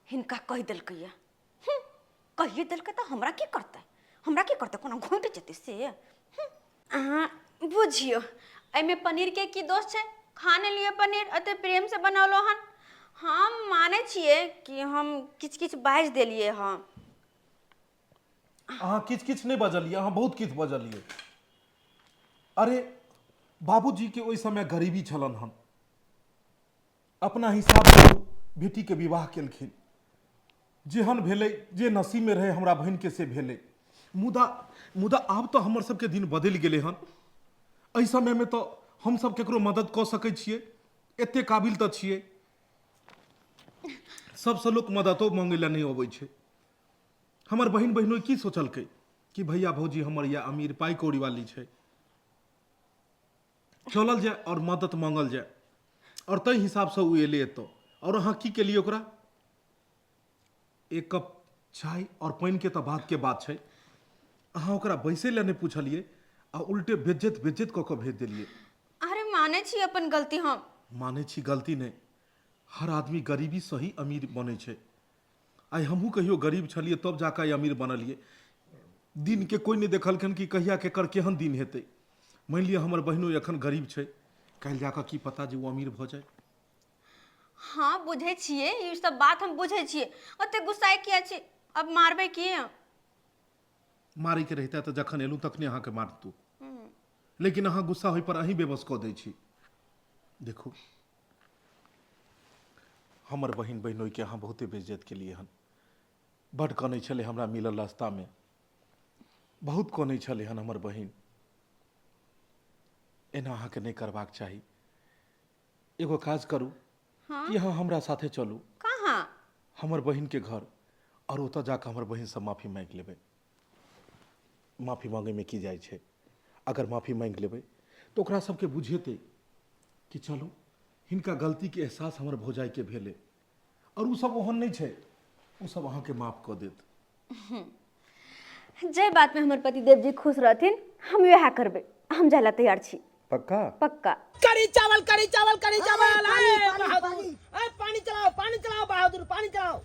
हिनका कहि देलकैए। कहिए देलकै तऽ हमरा की करतै? हमरा की करतै? कोना घोटि जेतै से। अहाँ बुझियौ, एहिमे पनीरके की दोष छै? खा ने लिअ पनीर, एते प्रेमसँ बनौलहुँ हन। हम मानै छियै कि हम किछु किछु बाजि देलियै हँ। अहाँ किछु किछु नहि बजलियै, अहाँ बहुत किछु बजलियै। अरे बाबूजीके ओहि समय गरीबी छलनि हन, अपना हिसाबसँ ओ बेटीके विवाह केलखिन। जेहन भेलै, जे नसीबमे रहै हमरा बहिनके से भेलै। मुदा मुदा आब तऽ हमर सबके दिन बदलि गेलै हन। एहि समयमे तऽ हमसब ककरो मदद कऽ सकै छियै, एते काबिल तऽ छियै। सबसँ लोक मददो मांगै लए नहि अबै छै। हमर बहिन बहिनोइ की सोचलकै कि भैया भौजी हमर या अमीर पाइ कौड़ी वाली छै, चलल जाय आओर मदद मांगल जाय, आओर ताहि हिसाबसँ ओ एलै एतऽ। आओर अहाँ की केलियै ओकरा? एक कप चाय आओर पानिके तऽ बातके बात छै, अहाँ ओकरा बैसै लए नहि पुछलियै आ उल्टे बेज्जत बेज्जत कऽ कऽ भेज देलियै। अरे मानै छी अपन गलती हम। मानै छी गलती नहि, हर आदमी गरीबीसँ ही अमीर बनै छै। आइ हमहूँ कहियो गरीब छलियै तब जाकऽ आइ अमीर बनलियै। दिनके कोइ नहि देखलखिन कि कहिया केकर केहन दिन हेतै। मानि लिअ हमर बहिनो एखन गरीब छै, काल्हि जाकऽ की पता जे ओ अमीर भऽ जाय। हँ बुझै छियै ई सब बात हम बुझै छियै, ओते गुस्साइ किया छी? अब मारबै किया? मारैके रहितै तऽ जखन एलहुँ तखने अहाँके मारतू, लेकिन अहाँ गुस्सा होय पर अहीं बेबस कऽ दै छी। देखू हमर बहिन बहिनोइके अहाँ बहुते बेइज्जत केलियै हन। बड्ड कनै छलै हमरा मिलल रास्तामे, बहुत कनै छलै हन हमर बहिन। एना अहाँके नहि करबाक चाही। एगो काज करू कि अहाँ हमरा साथे चलू। कहाँ? हमर बहिनके घर, आओर ओतऽ जाकऽ हमर बहिनसँ माफी माँगि लेबै। माफी माँगैमे की जाइ छै, अगर माफी माँगि लेबै तऽ ओकरा सबके बुझेतै कि चलू हिनका गलतीके एहसास हमर भौजाइके भेलै, आओर ओ सब ओहन नहि छै, ओ सब अहाँके माफ कऽ देत। जे बातमे हमर पतिदेव जी खुश रहथिन हम वएह करबै, हम जाय ला तैयार छी। पक्का? पक्का। कढ़ी चावल, कढ़ी चावल, कढ़ी चावल। ए बहादुर, ए पानी चलाओ, पानी चलाओ बहादुर, पानी चलाओ।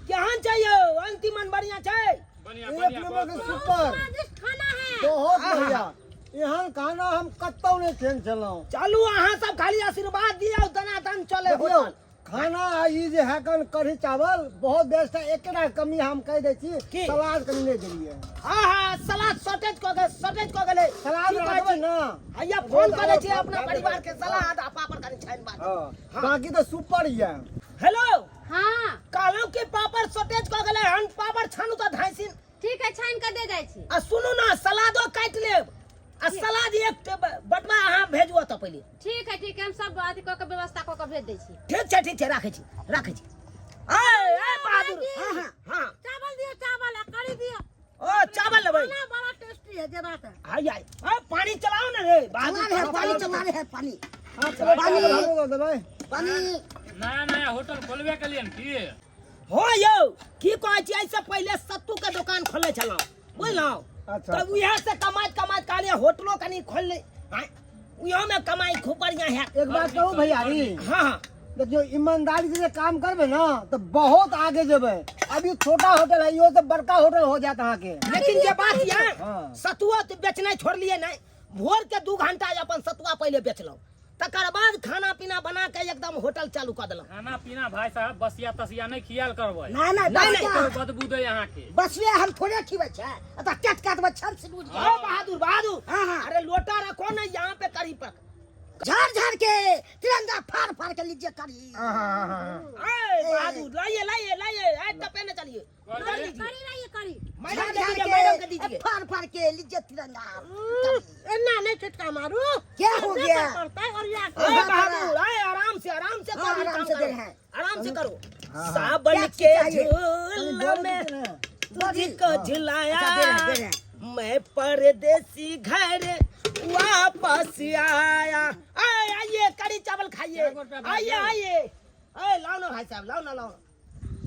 केहन छै यौ अंतिमन? बढ़िया छै, एक नंबर के सुपर, बहुत बढ़िया। एहन खाना हम कतौ नहि खेने छलहुँ। चलू अहाँ सब खाली आशीर्वाद दियौ, दनादन चले देखियौ होटल। खाना आ ई जे है कन कढ़ी चावल बहुत बेस्ट है। एकेटा कमी हम कहि दै छी, की? सलाद कनी नहि देलियै। हाँ हाँ, सलाद शॉर्टेज कऽ गेल, शॉर्टेज कऽ गेलै। सलाद की कहै राखबै छी? ना। हैया फोन कऽ दै छी अपना परिवार के, सलाद आ पापड़ कनी छानि बात। हाँ, बाकी तऽ सुपर यऽ। हेलो। हाँ। कहलहुँ कि पापड़ शॉर्टेज कऽ गेलै हन, पापड़ छानू तऽ धाइसिन। ठीक है, छानि कऽ दे जाइ छी। आ सुनू ना, सलादो काटि लेब आ सलाद एक बटवा अहाँ भेजू ओतऽ पहिले। ठीक है, ठीक है, हम सब अथी कऽ के व्यवस्था कऽ के भेज दै छी। ठीक छै, ठीक छै, राखै छी, राखै छी। ए ए बहादुर। हाँ हाँ हाँ। चावल दियौ, चावल आ कढ़ी दियौ। ओ चावल लेबै? खाना बड़ा टेस्टी है, जे बात है। आई आई, ए पानी चलाओ ना रे बहादुर। चला रहे हैं, पानी चला रहे हैं, पानी। हाँ, चलो चावल हमरो दऽ देबै। पानी। नया नया होटल खोलबे केलियन की हो यौ? की कहै छी, एहिसँ पहिले सत्तू के दोकान खोलने छलहुँ, बुझलहुँ? अच्छा। तब उएह से कमाइत कमाइत कहलियै होटलो कनि खोल ले, आँय, उहो में कमाई खूब बढ़िया हैत। एक बात कहू भैयारी? हाँ हाँ। देखियौ ईमानदारी से जे काम करबै ना तऽ बहुत आगे जेबै। अभी छोटा होटल है, इहो से बड़का होटल हो जायत अहाँके। लेकिन जे बात यऽ, सतुआ तऽ बेचनाइ छोड़लियै नहि। भोर के 2 घंटा अपन सतुआ पहिले बेचलहुँ, तकर बाद खाना पीना बना के एकदम होटल चालू कऽ देलहुँ। खाना पीना भाई साहब बसिया तसिया नहीं खियाल करबै। ना ना। नहीं, नहीं। तो बदबू दे यहाँ के। बसुआ हम थोड़े खिबै छै, अतः कट कट में छल से बुझ। ओ बहादुर, बहादुर। हाँ, हाँ। अरे लोटा रखो ना यहाँ पे करी पर। झाड़ झाड़ के तिरंगा फाड़ फाड़ के लीजिए करी। ए बहादुर, लाइए लाइए लाइए, ए टपे न चलिए, इधर लीजिए। करी रहिए करी। मैडम झाड़ के झाड़ दीजिए, मैडम के के दीजिए। फाड़ फाड़ के लीजिए तिरंगा। एना नहीं छिटका मारू। क्या हो गया? पड़ता है और या ए बहादुर, ए आराम से, आराम से हाँ, करो, आराम काम से दे करो। रहे हैं। आराम से करो। सावन क्या के चाहिए? झूला में तुझको झुलाया, अच्छा, दे रहे हैं, दे रहे हैं। मैं परदेसी घर वापस आया। आए आइए कढ़ी चावल खाइए, आइए आइए। ए लाओ ना भाई साहब, लाओ ना, लाओ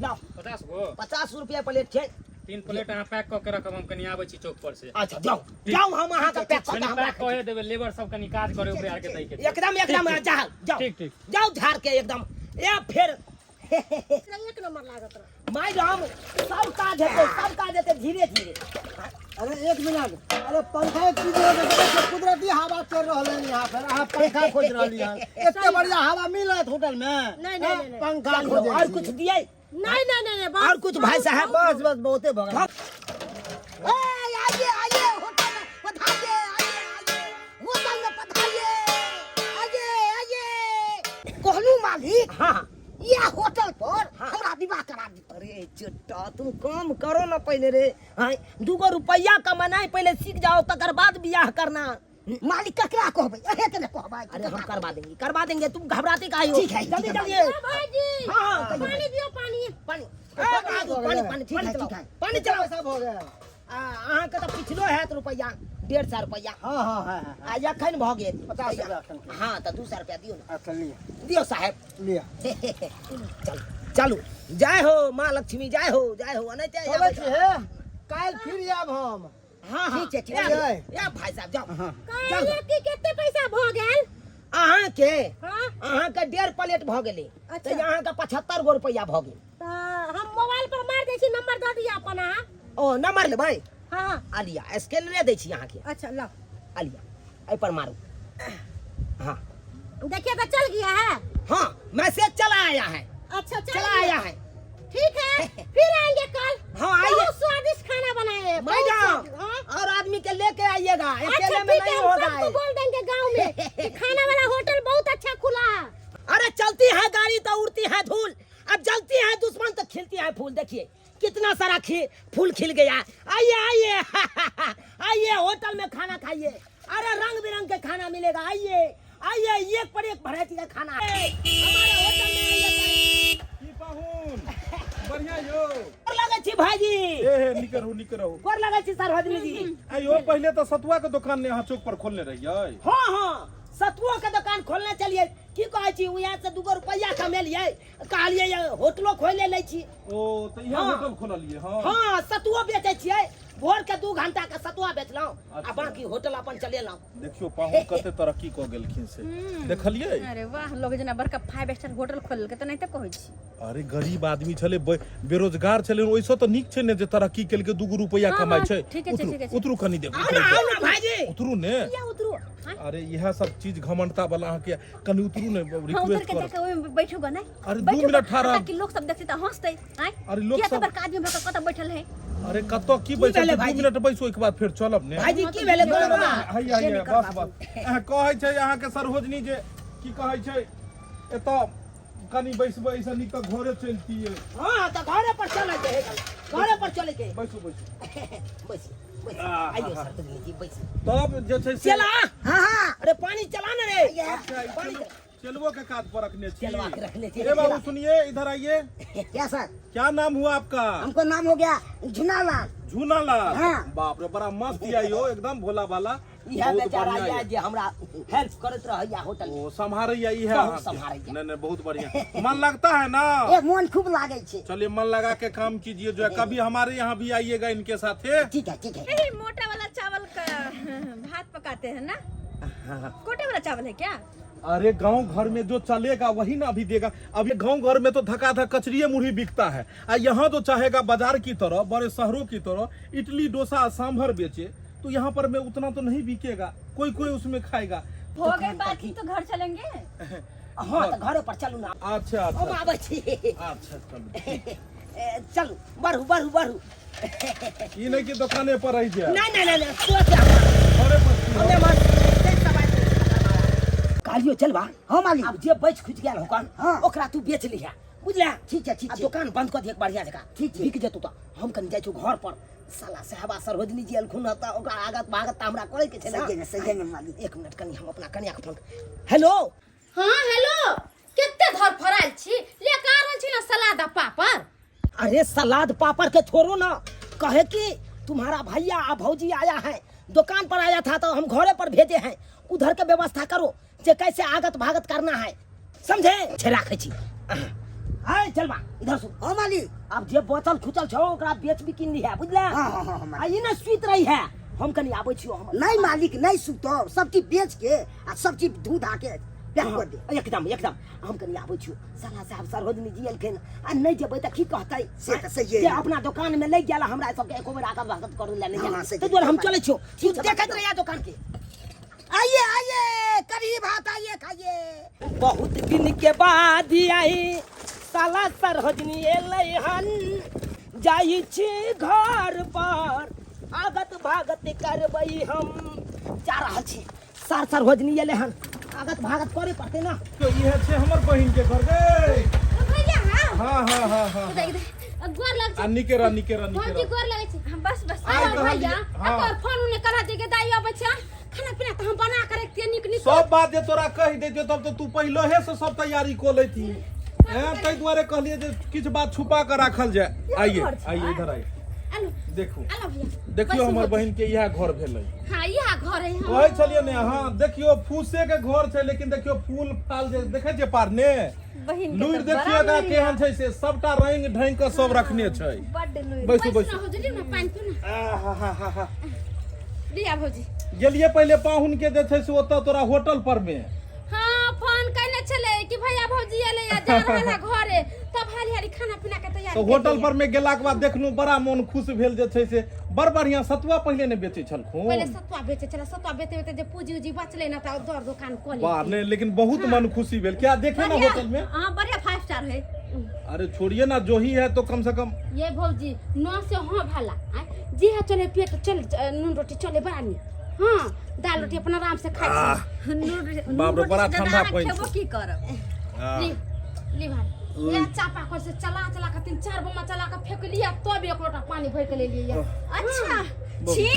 लाओ। 50 गो। 50 रुपया प्लेट छै। 3 प्लेट अहाँ पैक कऽ के रखब, हम कनी आबै छी चौक पर से। अच्छा जाओ जाओ, हम अहाँ के पैक कऽ के कनी हम पैक राखै कऽ देबै, लेबर सब कनी काज करे ओकरे आर के दै के छी। छै। एकदम एकदम, ठीक, ठीक। जाओ जाओ। ठीक, ठीक। जाओ झाड़ के एकदम। ए फेर एक नंबर लागत रह। मैडम सब काज हेतै, सब काज हेतै धीरे धीरे। अरे एक मिनट, अरे पंखा एक चीज हो देखो, कुदरती हवा चल रहल है यहाँ पर, अहाँ पंखा खोज रहली हन। एते बढ़िया हवा मिलत होटल में? नहीं, नहीं, नहीं, नहीं। पंखा चलियो, खोजे और छी। कुछ दिए? नहीं नहीं नहीं नहीं, बस। और कुछ भाई साहब? बस बस, बहुते भऽ गेल। ए आइए आइए होटल में पधारिए, आइए आइए होटल में पधारिए, आइए आइए। कहलू मालिक। हाँ। यह होटल पर हमरा विवाह करा दी। अरे चुट्टा, तुम काम करो ना पहले रे। हाँ, 2 रुपया कमाना पहले सीख जाओ, तकर बाद बियाह करना। मालिक ककरा कहबै अहे के ने कहबै अरे हम करवा देंगे करवा देंगे तुम घबराते काहे हो ठीक है, जल्दी ठीक है। जल्दी भाईजी हाँ हाँ कहियो। पानी दियो पानी पानी पानी ए, भऽ पानी गेलै। पानी ठीक पानी है, चलाओ ठीक है। पानी चलाओ पैसा भऽ गेल आ, अहाँके तऽ पिछलो हैत रुपैआ 150 रुपैआ हँ हँ हँ हँ आ एखन भऽ गेल 50 रुपैआ एखन के। हाँ तऽ 200 रुपैआ दियौ ने अच्छा लिअ दियौ साहेब लिअ चलू चलू जय हो माँ लक्ष्मी जय हो जय हो अनैते चलै छी हे काल्हि फिर आयब हम हाँ हाँ ठीक छै, ठीक या- छै। या भाई साहब जाओ कहलिए कि कते पैसा भऽ गेल अहाँके हाँ अहाँके 1.5 प्लेट भऽ गेलै अच्छा। तऽ अहाँके 75 गो रुपैआ भऽ गेल तऽ हम मोबाइल पर मार दै छी नंबर दऽ दिअ अपन अहाँ ओ नंबर लेबै हाँ आ लिअ स्कैनरे दै छी अहाँके अच्छा लाओ आ लिअ एहिपर मारू हाँ देखिए तो चल गया है हाँ मैसेज चला आया है अच्छा चल चला गया। आया है ठीक है फिर आएंगे कल हाँ, आइए। बहुत स्वादिष्ट खाना बनाए हैं, बहुत मैडम स्वादिष्ट, हाँ। और आदमी के लेके आइएगा अच्छा अकेले में ठीक है नहीं हम होगा सबको ये। बोल देंगे गांव में कि खाना वाला होटल बहुत अच्छा खुला है अरे चलती है गाड़ी तो उड़ती है धूल अब जलती है दुश्मन तो खिलती है फूल देखिए कितना सारा फूल खिल गया। आइए आइए आइए होटल में खाना खाइए। अरे रंग बिरंग के खाना मिलेगा। आइए आइए एक पर एक वैरायटी का खाना है हमारे होटल में। आइए। की पाहुन बढ़िया यो गोर लगै छी भाईजी। ए हे निक रहू निक रहू। गोर लगै छी सरोजनी जी। आइयो पहिले तऽ सतुआ के दुकान ने अहाँ चौक पर खोलने रहियै। हाँ हाँ सतुओ के दुकान खोलने चलिए। की कहै छी उएह से 2 गो रुपैआ कमेलियै कहलियै ये होटलो खोले लै छी। ओ तऽ इएह हाँ। होटल खोललियै? हाँ हाँ सतुओ बेचै छियै भोर के 2 घंटा के सतुआ बेचलहुँ आ अच्छा। बाकी होटल अपन चलेलहुँ। देखियौ पाहुन कते तरक्की कऽ गेलखिन से देखलियै? अरे वाह लोग जेना बड़का 5 स्टार होटल खोललकै तऽ नहि कहै छी। अरे गरीब आदमी छलै बेरोजगार छलै ओहिसँ तऽ नीक छै ने जे तरक्की केलकै 2 गो रुपैआ हाँ, कमाइ हाँ, छै। ठीके छै, उतरू ठीके छै। उतरू कनी देख आउ ना आउ ना भाईजी उतरू ने। किया उतरू? हाँ? अरे इएह सब चीज घमंडता वाला अहाँके कनी उतरू ने हाँ उतर रिक्वेस्ट के कर। जाके ओहिमे बैठू ग नहि अरे 2 बैठू मिनट ग, ठहरा। ताकि लोग सब देखतै तऽ हंसतै। आँय अरे लोग किया तऽ सब- बड़का आदमी भऽ कऽ कतऽ बैठल है। अरे कतऽ की बैसल भेलै छी? 2 भाईजी? मिनट बैसू ओहिके बाद फेर चलब ने। भाईजी की भेलै नहि, कोनो नहि, हैया हैया बस बस अहाँ कहै छै अहाँके सरोजनी जे की कहै छै एतऽ कनी बैसबै एहिसँ नीक तऽ घरे चलतियै। हाँ तऽ घरे पर चलै के है घरे पर चलै के। बैसू बैसू बैस बैस आइयो सरोजनी जी बैस। तब जे छै से चला हाँ हाँ अरे पानी चला ना रे। अच्छा, ई पानी चलबो के काज पर रखने छी। चलवा के रखने छी। ए बाबू सुनिए इधर आइए। क्या सर? क्या नाम हुआ आपका? हमको नाम हो गया झुनालाल। झूनालाल? हाँ। बाप रे बड़ा मस्त या यो एकदम भोला भाला। इएह बहुत बेचारा बढ़िया इएह ये। जे हमरा हेल्प करैत रहैया होटल में। ओ सम्हारैया ई है बहुत अहाँके। सम्हारैया। नहीं नहीं बहुत बढ़िया मन लगता है ना? ए मोन खूब लागे छै। चलिए मन लगा के काम कीजिए जो है कभी हमारे यहाँ भी आइएगा इनके साथ। ठीक है ठीक है। यही मोटा वाला चावल का भात पकाते हैं ना? कोटे वाला चावल है क्या? अरे गांव घर में जो चलेगा वही ना अभी देगा। अभी गांव घर में तो धकाधक कचरिए मुरही बिकता है आ यहाँ तो चाहेगा बाजार की तरह बड़े शहरों की तरह इडली डोसा सांभर बेचे तो यहाँ पर में उतना तो नहीं बिकेगा, कोई कोई उसमें खाएगा। हो गई बात तो घर चलेंगे। हाँ तो घरे पर चलू ना। अच्छा हम अच्छा आबै छी। अच्छा चलू चलू बढ़ू बढ़ू बढ़ू। ई नहीं कि दुकाने पर रह जाए। नहीं नहीं नहीं नहीं सोच घरे पर छी। हमे मत कहलियो चलबा। हाँ मालिक। अब जे बच खुच गेल होकन हाँ। ओकरा तू बेच लिहा बुझला? ठीक है ठीक आ है। दुकान बंद कऽ दिहक बढ़िया जकाँ। ठीक छै। बिक जेतौ तऽ हम कनि जाइ छियौ घर पर। साला साहबा सरोजनी जी एलखुन हँ तऽ ओकरा आगत भागत तऽ हमरा करे के छै ना। सही ने सही ने मालिक। 1 मिनट कनि हम अपना कनिया के फोन। हेलो। हाँ हेलो कते धरफड़ायल छी ले के आ रहल छी ना सलाद आ पापड़। अरे सलाद पापड़ के छोड़ो ना, कहे कि तुम्हारा भैया आ भौजी आया है दुकान पर आया था तो हम घरे पर भेजे हैं, उधर के व्यवस्था करो जे कैसे आगत भागत करना है समझे? छे राखे छी। हाय चलबा इधर सुन। हाँ मालिक। अब जे बोतल खुचल छौ ओकरा बेच भी किन लिहा बुझले? हाँ हाँ हाँ हाँ आ ई ना सुति रही है हम कनी आबै छियो हम। नहीं मालिक नहीं सुतो सब चीज बेच के आ सब चीज धू धा के पैक कर दे। एकदम एकदम हम कनी आबै छियो। साला साहब सरोजनी जी एलखिन आ नहीं जेबै तऽ की कहतै? से तऽ सहिए। जे अपना दुकान में लागि गेल हमरा सबके एको बेर आगत भागत करू ले नहीं हाँ, सही। ताहि दुआरे हम चलै छियो। तू ठीक छै, देखैत रहिया दुकान के। आइए आइए कढ़ी भात आइए खाइए। बहुत दिन के बाद आई साला सरोजनी एलै हन जाइ छी घर पर आगत भागत करबै हम। जा रहल छी सार सरोजनी एलै हन आगत भागत करे पड़तै ना। तो इएह छै हमर बहिन के घर गई। भैया हाँ हाँ हाँ हाँ हाँ इधर इधर गोर लग आ निके रह निके रह निके भौजी रह। गोर लगै छी। हाँ, बस बस। आइ आब कहलियै, भैया हाँ। अकर फोन उने करा दे के दाई आबै छै खाना पीना तऽ हम बना के रखतियै नीक नीक। सब बात जे तोरा कहि दैतियौ तब तऽ तू पहिलहे से सब तैयारी कऽ लैती। हैं, ताहि दुआरे कहलियै जे किछु बात छुपा कऽ राखल जाय। आइए आइए, इधर आइए। आलू देखू, आलू भैया, देखियौ बैसू हमर भौजी। बहिन के इएह घर भेलै। हाँ, इएह घर है हमर। कहै छलियै ने अहाँ, देखियौ फूसे के घर छै, लेकिन देखियौ फूल फाल जे देखै छियै पारने बहिन के लुरि तऽ बड़ा देखियौ एकरा लुरि केहन छै, से सबटा रंग ढंग के सब रखने छै। बड्ड लुरि। बैसू बैसू बैसू ना भौजी, लियौ ना पानि पिउ ना। आहाहाहा। लिया भौजी। गेलियै पहिले पाहुन के जे छै से ओतऽ तोरा होटल पर मे। हाँ, फोन कयने छलै कि भैया भौजी एलै आ जा रहल है घरे, तब हाली हाली खाना पीना के तैयारी तऽ होटल केलियै। पर मे गेलाके बाद देखलहुँ बड़ा मोन खुश भेल जे छै से बड़ बढ़िआँ सतुआ पहिले नहि बेचै पहिले छलखुन। सतुआ बेचै छलै, सतुआ बेचते बेचते जे पूंजी उजी बचलै ना तऽ दर दुकान कऽ वाह, लेलकै। नहीं लेकिन बहुत मन खुशी भेल। क्या देखे ना बढ़िया, होटल में? हाँ, बढ़िया 5 स्टार है। अरे छोड़िए ना, जो ही है तो कम से कम। ये भौजी न से हाँ भला आय, जे है चले पेट चल, नून रोटी चले बड़ा नीक। हाँ, दाल रोटी अपन आराम से खाइ छी। नून बाप रे, रोटी बड़ा से ज्यादा ठंडा अहाँ पानि खेबो छै। की करब? ली ली भाई, ये चापा कल से चला चला के 3-4 बम्मा चला के फेंक लिया, तब एक लोटा पानी भर के ले लिया। अच्छा, छी,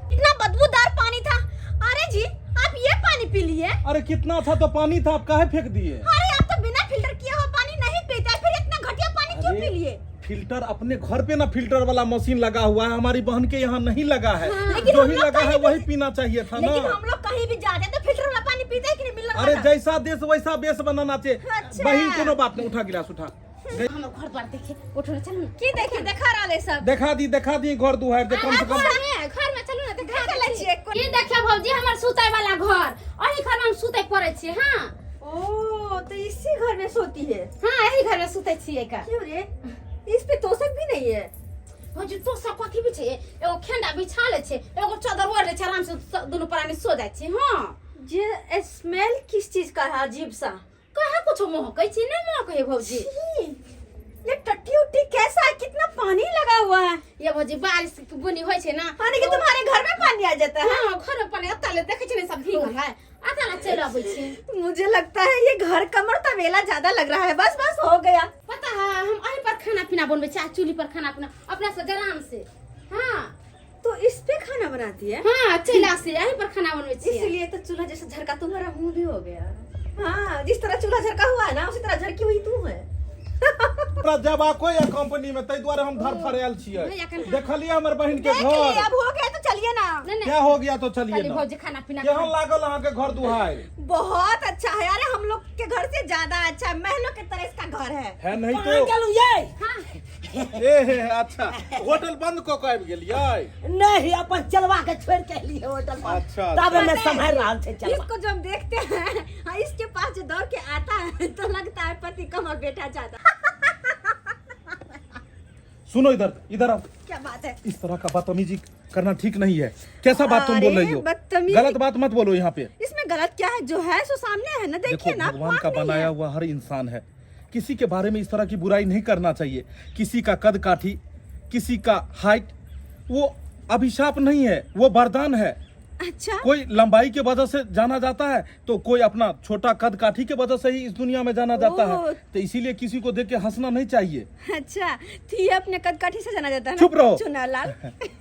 इतना बदबूदार पानी था। अरे जी, आप ये पानी पी लिए? अरे कितना था तो पानी था, आप काहे फेंक दिए? अरे आप तो बिना फिल्टर किया हुआ पानी नहीं पीते, फिर इतना घटिया पानी क्यों अरे, पी लिए? फिल्टर अपने घर पे ना फिल्टर वाला मशीन लगा हुआ है, हमारी बहन के यहाँ नहीं लगा है। लेकिन जो हम ही लोग लगा है कहीं भी वही पीना चाहिए था ना। लेकिन हम लोग कहीं भी जाते हैं तो फिल्टर वाला पानी पीते हैं कि नहीं मिलना? अरे वाला? जैसा देश वैसा बेस बनाना चाहिए। अच्छा। बहन कोनो बात नहीं, उठा गिलास उठा। हमर घर द्वार देखे उठो ना, चलू ना। की देखे देखा रहा है सब। देखा दी, देखा दी घर दुआर जे कम से कम। घर में चलू ना, देखा चलै दै छियै, छी। की देखियौ भौजी, हमर सुतै वाला घर, एही घर में हम सुतै पड़ै छियै। हाँ। ओ तो इसी घर में सोती है? हाँ, एही घर में सुतै छियै का। क्यों रे, इस पे तोशक भी नहीं है? भौजी तोशक कथी भी छै, एगो खेंडा बिछा लै छै, एगो चादर ओढ़ लै छै, आराम से दुनू प्राणी सो जाइ छै। हाँ। जे स्मेल किस चीज का है अजीब सा? कहाँ कुछो महकै छै, नहि महकै है भौजी। छी, ये टट्टी उट्टी कैसा है, कितना पानी लगा हुआ है। ये भौजी बारिश के बुनी होइ छै ना, यानी कि तुम्हारे घर में पानी आ जाता है? हाँ, घर में पानी अत्ता ले देखै छै ने, सब भीगल है, अत्ता ले चलि अबै छै। मुझे लगता है ये घर कमर तबेला ज्यादा लग रहा है। बस बस हो गया। पता है, हम अही पर खाना पीना बनबै छी, आ चूल्ही पर खाना पीना अपना से जराम से। हाँ। तो इस पे खाना बनाती है? हाँ, चूल्हा से यहीं पर खाना बनबै छी। इसलिए तो चूल्हा जैसा झरका तुम्हारा मुंह भी हो गया। हाँ, जिस तरह चूल्हा झरका हुआ है ना, उसी तरह झरकी हुई तू है। तोरा जबाको या कंपनी में, ताहि दुआरे हम धरफड़ायल छियै। भैया कन- देखलियै हमर बहिन के देख लिए, घर। अब हो गया तो चलिए ना। नहीं नहीं, क्या हो गया तो चलिए कहली ना। भौजी खाना पीना केहन लागल अहाँके घर दुहाई? बहुत अच्छा है। अरे हम लोग के घर से ज्यादा अच्छा है, महलों के तरह इसका घर है। है नहीं कहाँ तो गेलहुँ ये? हाँ। ए हे हे, अच्छा होटल बंद कऽ के आबि गेलियै? नहीं, अपन चलवा के छोड़ के एलियै होटल पर। अच्छा, तब पता हमे है, सम्हारि रहल छै चलवा। इसको जब देखते हैं, हाँ, इसके पास जो दौड़ के आता है तो लगता है पति कम और बेटा ज्यादा। सुनो इधर, इधर आओ। क्या बात है? इस तरह का बदतमीजी करना ठीक नहीं है। कैसा बात तुम बोल अरे, रही हो? बदतमीजी- गलत बात मत बोलो यहाँ पे। इसमें गलत क्या है? जो है सो सामने है ना, देखो देखिए ना, भगवान पाप का नहीं बनाया है। हुआ हर इंसान है, किसी के बारे में इस तरह की बुराई नहीं करना चाहिए। किसी का कद काठी, किसी का हाइट, वो अभिशाप नहीं है, वो वरदान है। अच्छा। कोई लंबाई के वजह से जाना जाता है तो कोई अपना छोटा कद काठी के वजह से ही इस दुनिया में जाना जाता है। ओ। तो इसीलिए किसी को देख के हंसना नहीं चाहिए। अच्छा, तो ये अपने कद काठी से जाना जाता है ना? चुप रहो। चुना लाल।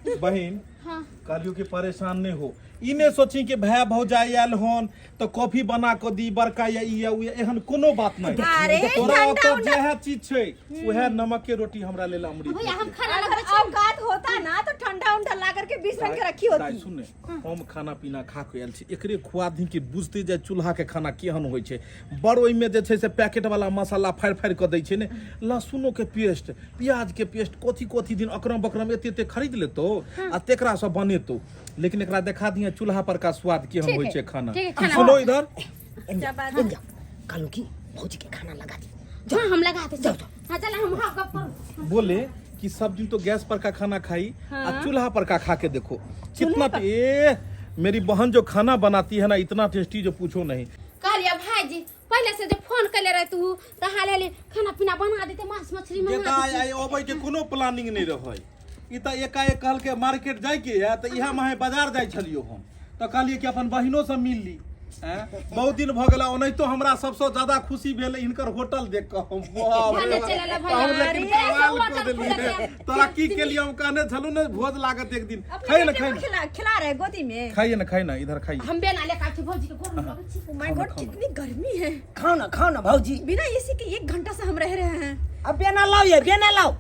बहिन, हाँ। कहलियो कि परेशान नहीं हो, ई नहि सोची कि भाय भौजाई आयल हन तऽ कॉफी बना कऽ दी बड़का या ई या उ या, एहन कोनो बात नहीं। अरे, तोरा ठंडा ओतऽ उंडा- जेहे चीज छै उएह नमक के रोटी हमरा लेल अमृत। भैया हम खाना अगर लगबै छी। औकात होता ना तो ठंडा उंडा ला करके 20 रंग के रखी दाइ, होती। सुन ने, हम खाना पीना खा के आयल छी, एकरे खुआ दी कि बुझते जाय चूल्हा के खाना केहन होइ छै। बड़ ओहिमे जे छै से पैकेट वाला मसाला फाड़ि फाड़ि कऽ दै छै ने, लहसुनो के पेस्ट, प्याज के पेस्ट, कथी कथी दिन अकरम बकरम एते एते खरीद लेतो आ तेकरा से बनेतो, लेकिन एकरा देखा दिहे चूल्हा पर का स्वाद केहन ठीक होइ है, छै खाना। ठीक है, खाना सुनो बनाओ। इधर। क्या बात एने जाओ, कहलहुँ कि भौजी के खाना लगा दी। हाँ, हम लगा दे। जाओ, जाओ। हाँ, चल हम हाँ गप करू। बोले कि सब दिन तो गैस पर का खाना खाई, आ चूल्हा पर का खा के देखो कितना ए मेरी बहन जो खाना बनाती है ना, इतना टेस्टी जो पूछो नहीं। कहलिए भाईजी पहले से जे फोन कले रहे तू तऽ हाल हाल खाना पीना बना देते, मांस मछली मंगा गेता देते। आइ अबै के कोनो प्लानिंग नहीं रहै। ई तऽ एकाएक कहलकै मार्केट जाइके या तऽ इएह माहे बाजार जाइ छलियो हम, तऽ कहलियै कि अपन बहिनो से मिल ली। हैं? बहुत दिन भऽ गेला ओनाहितो हमरा सबसँ ज्यादा खुशी भेल हिनकर होटल देख कऽ हम बाप रे भने बाप। चलि एला भैया। हम लेकिन अरे, कमाल होटल कऽ देलियै खुलल तोरा की केलियै हम कहने छलहुँ ने भोज लागत एक दिन अपने खाइए ने बेटे खाइए को ने खिला खिला रहे गोदी में खाइए ने खाइए ने इधर खाइए हम बेना लेके आबै छी भौजी के गोर में लगै छी ओ my God कितनी गर्मी है खाओ ना खाओ ना भौजी बिना एसी के एक घंटा से हम रह रहे हैं अब बेना लाओ ये बेना लाओ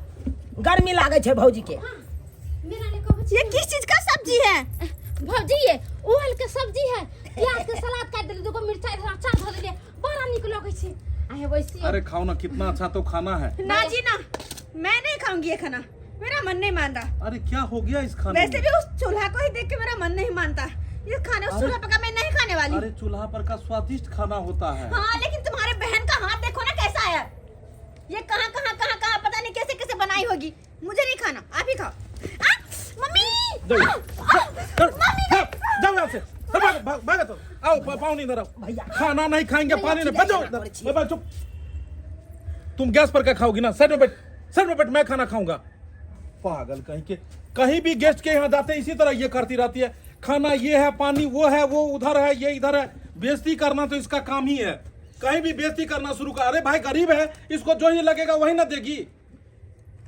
गर्मी लागै छै भौजी के बेना लेके आबै छी ये किस चीज का सब्जी है भौजी ये ओल के सब्जी है प्याज के सलाद काटि देली दूगो मिरचाई धरा अचार धऽ देलियै बड़ा नीक लगै छै आ हे वैसे अरे खाओ ना कितना अच्छा तो खाना है ना जी ना मैं नहीं खाऊंगी ये खाना मेरा मन नहीं मान रहा अरे क्या हो गया इस खाने वैसे में भी उस चूल्हा को ही देख के मेरा मन नहीं मानता ये खाने उस अरे- चूल्हा पका मैं नहीं खाने वाली अरे चूल्हा पर का स्वादिष्ट खाना होता है हाँ लेकिन तुम्हारे बहन का हाथ देखो ना कैसा है ये कहाँ कहाँ कहाँ कहाँ पता नहीं कैसे कैसे बनाई होगी मुझे नहीं खाना आप ही खाओ आ, मम्मी जाओ। आ, आ, मम्मी जाओ यहाँ से सब भागो भागो भागो तो आओ पाहुन इधर आओ भैया। खाना नहीं खाएंगे पानी नहीं बचाओ भैया, इधर। ए, चुप तुम गैस पर क्या खाओगी ना साइड में बैठ साइड में बैठ मैं खाना खाऊंगा पागल कहीं के कहीं भी गेस्ट के यहाँ जाते हैं इसी तरह ये करती रहती है खाना ये है पानी वो है वो उधर है ये इधर है बेइज्जती करना तो इसका काम ही है कहीं भी बेइज्जती करना शुरू कर अरे भाई गरीब है इसको जो ही लगेगा वही ना देगी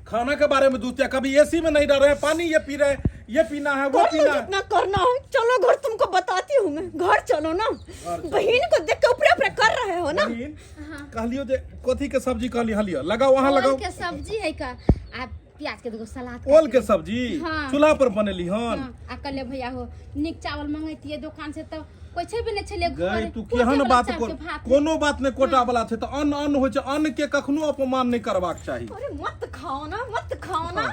खाना के बारे में दूसरा कभी एसी में नहीं रह रहे हैं पानी ये पी रहे हैं ये पीना है वो कर लो पीना है जितना करना है चलो घर तुमको बताती हूँ मैं घर चलो ना बहन को देख के ऊपरे ऊपरे कर रहे हो ना बहिन, कहलियो जे कथी के सब्जी कहली हलियो लगाओ वहां लगाओ ओल के सब्जी है का आ प्याज के दूगो सलाद ओल के सब्जी हाँ। चूल्हा पर बनेली हन हाँ, आ कहले भैया हो नीक चावल मंगैतियै दोकान से तऽ कोइ छेबे नहि छलै गई घरे। तू कोटे केहन वाला बात चावल कर के भात कोनो बात नहि कोटा वाला छै तऽ अन्न अन्न होइ छै अन्न के कखनो अपमान नहि करबाक चाही अरे मत खाओ ना मत खाओ ना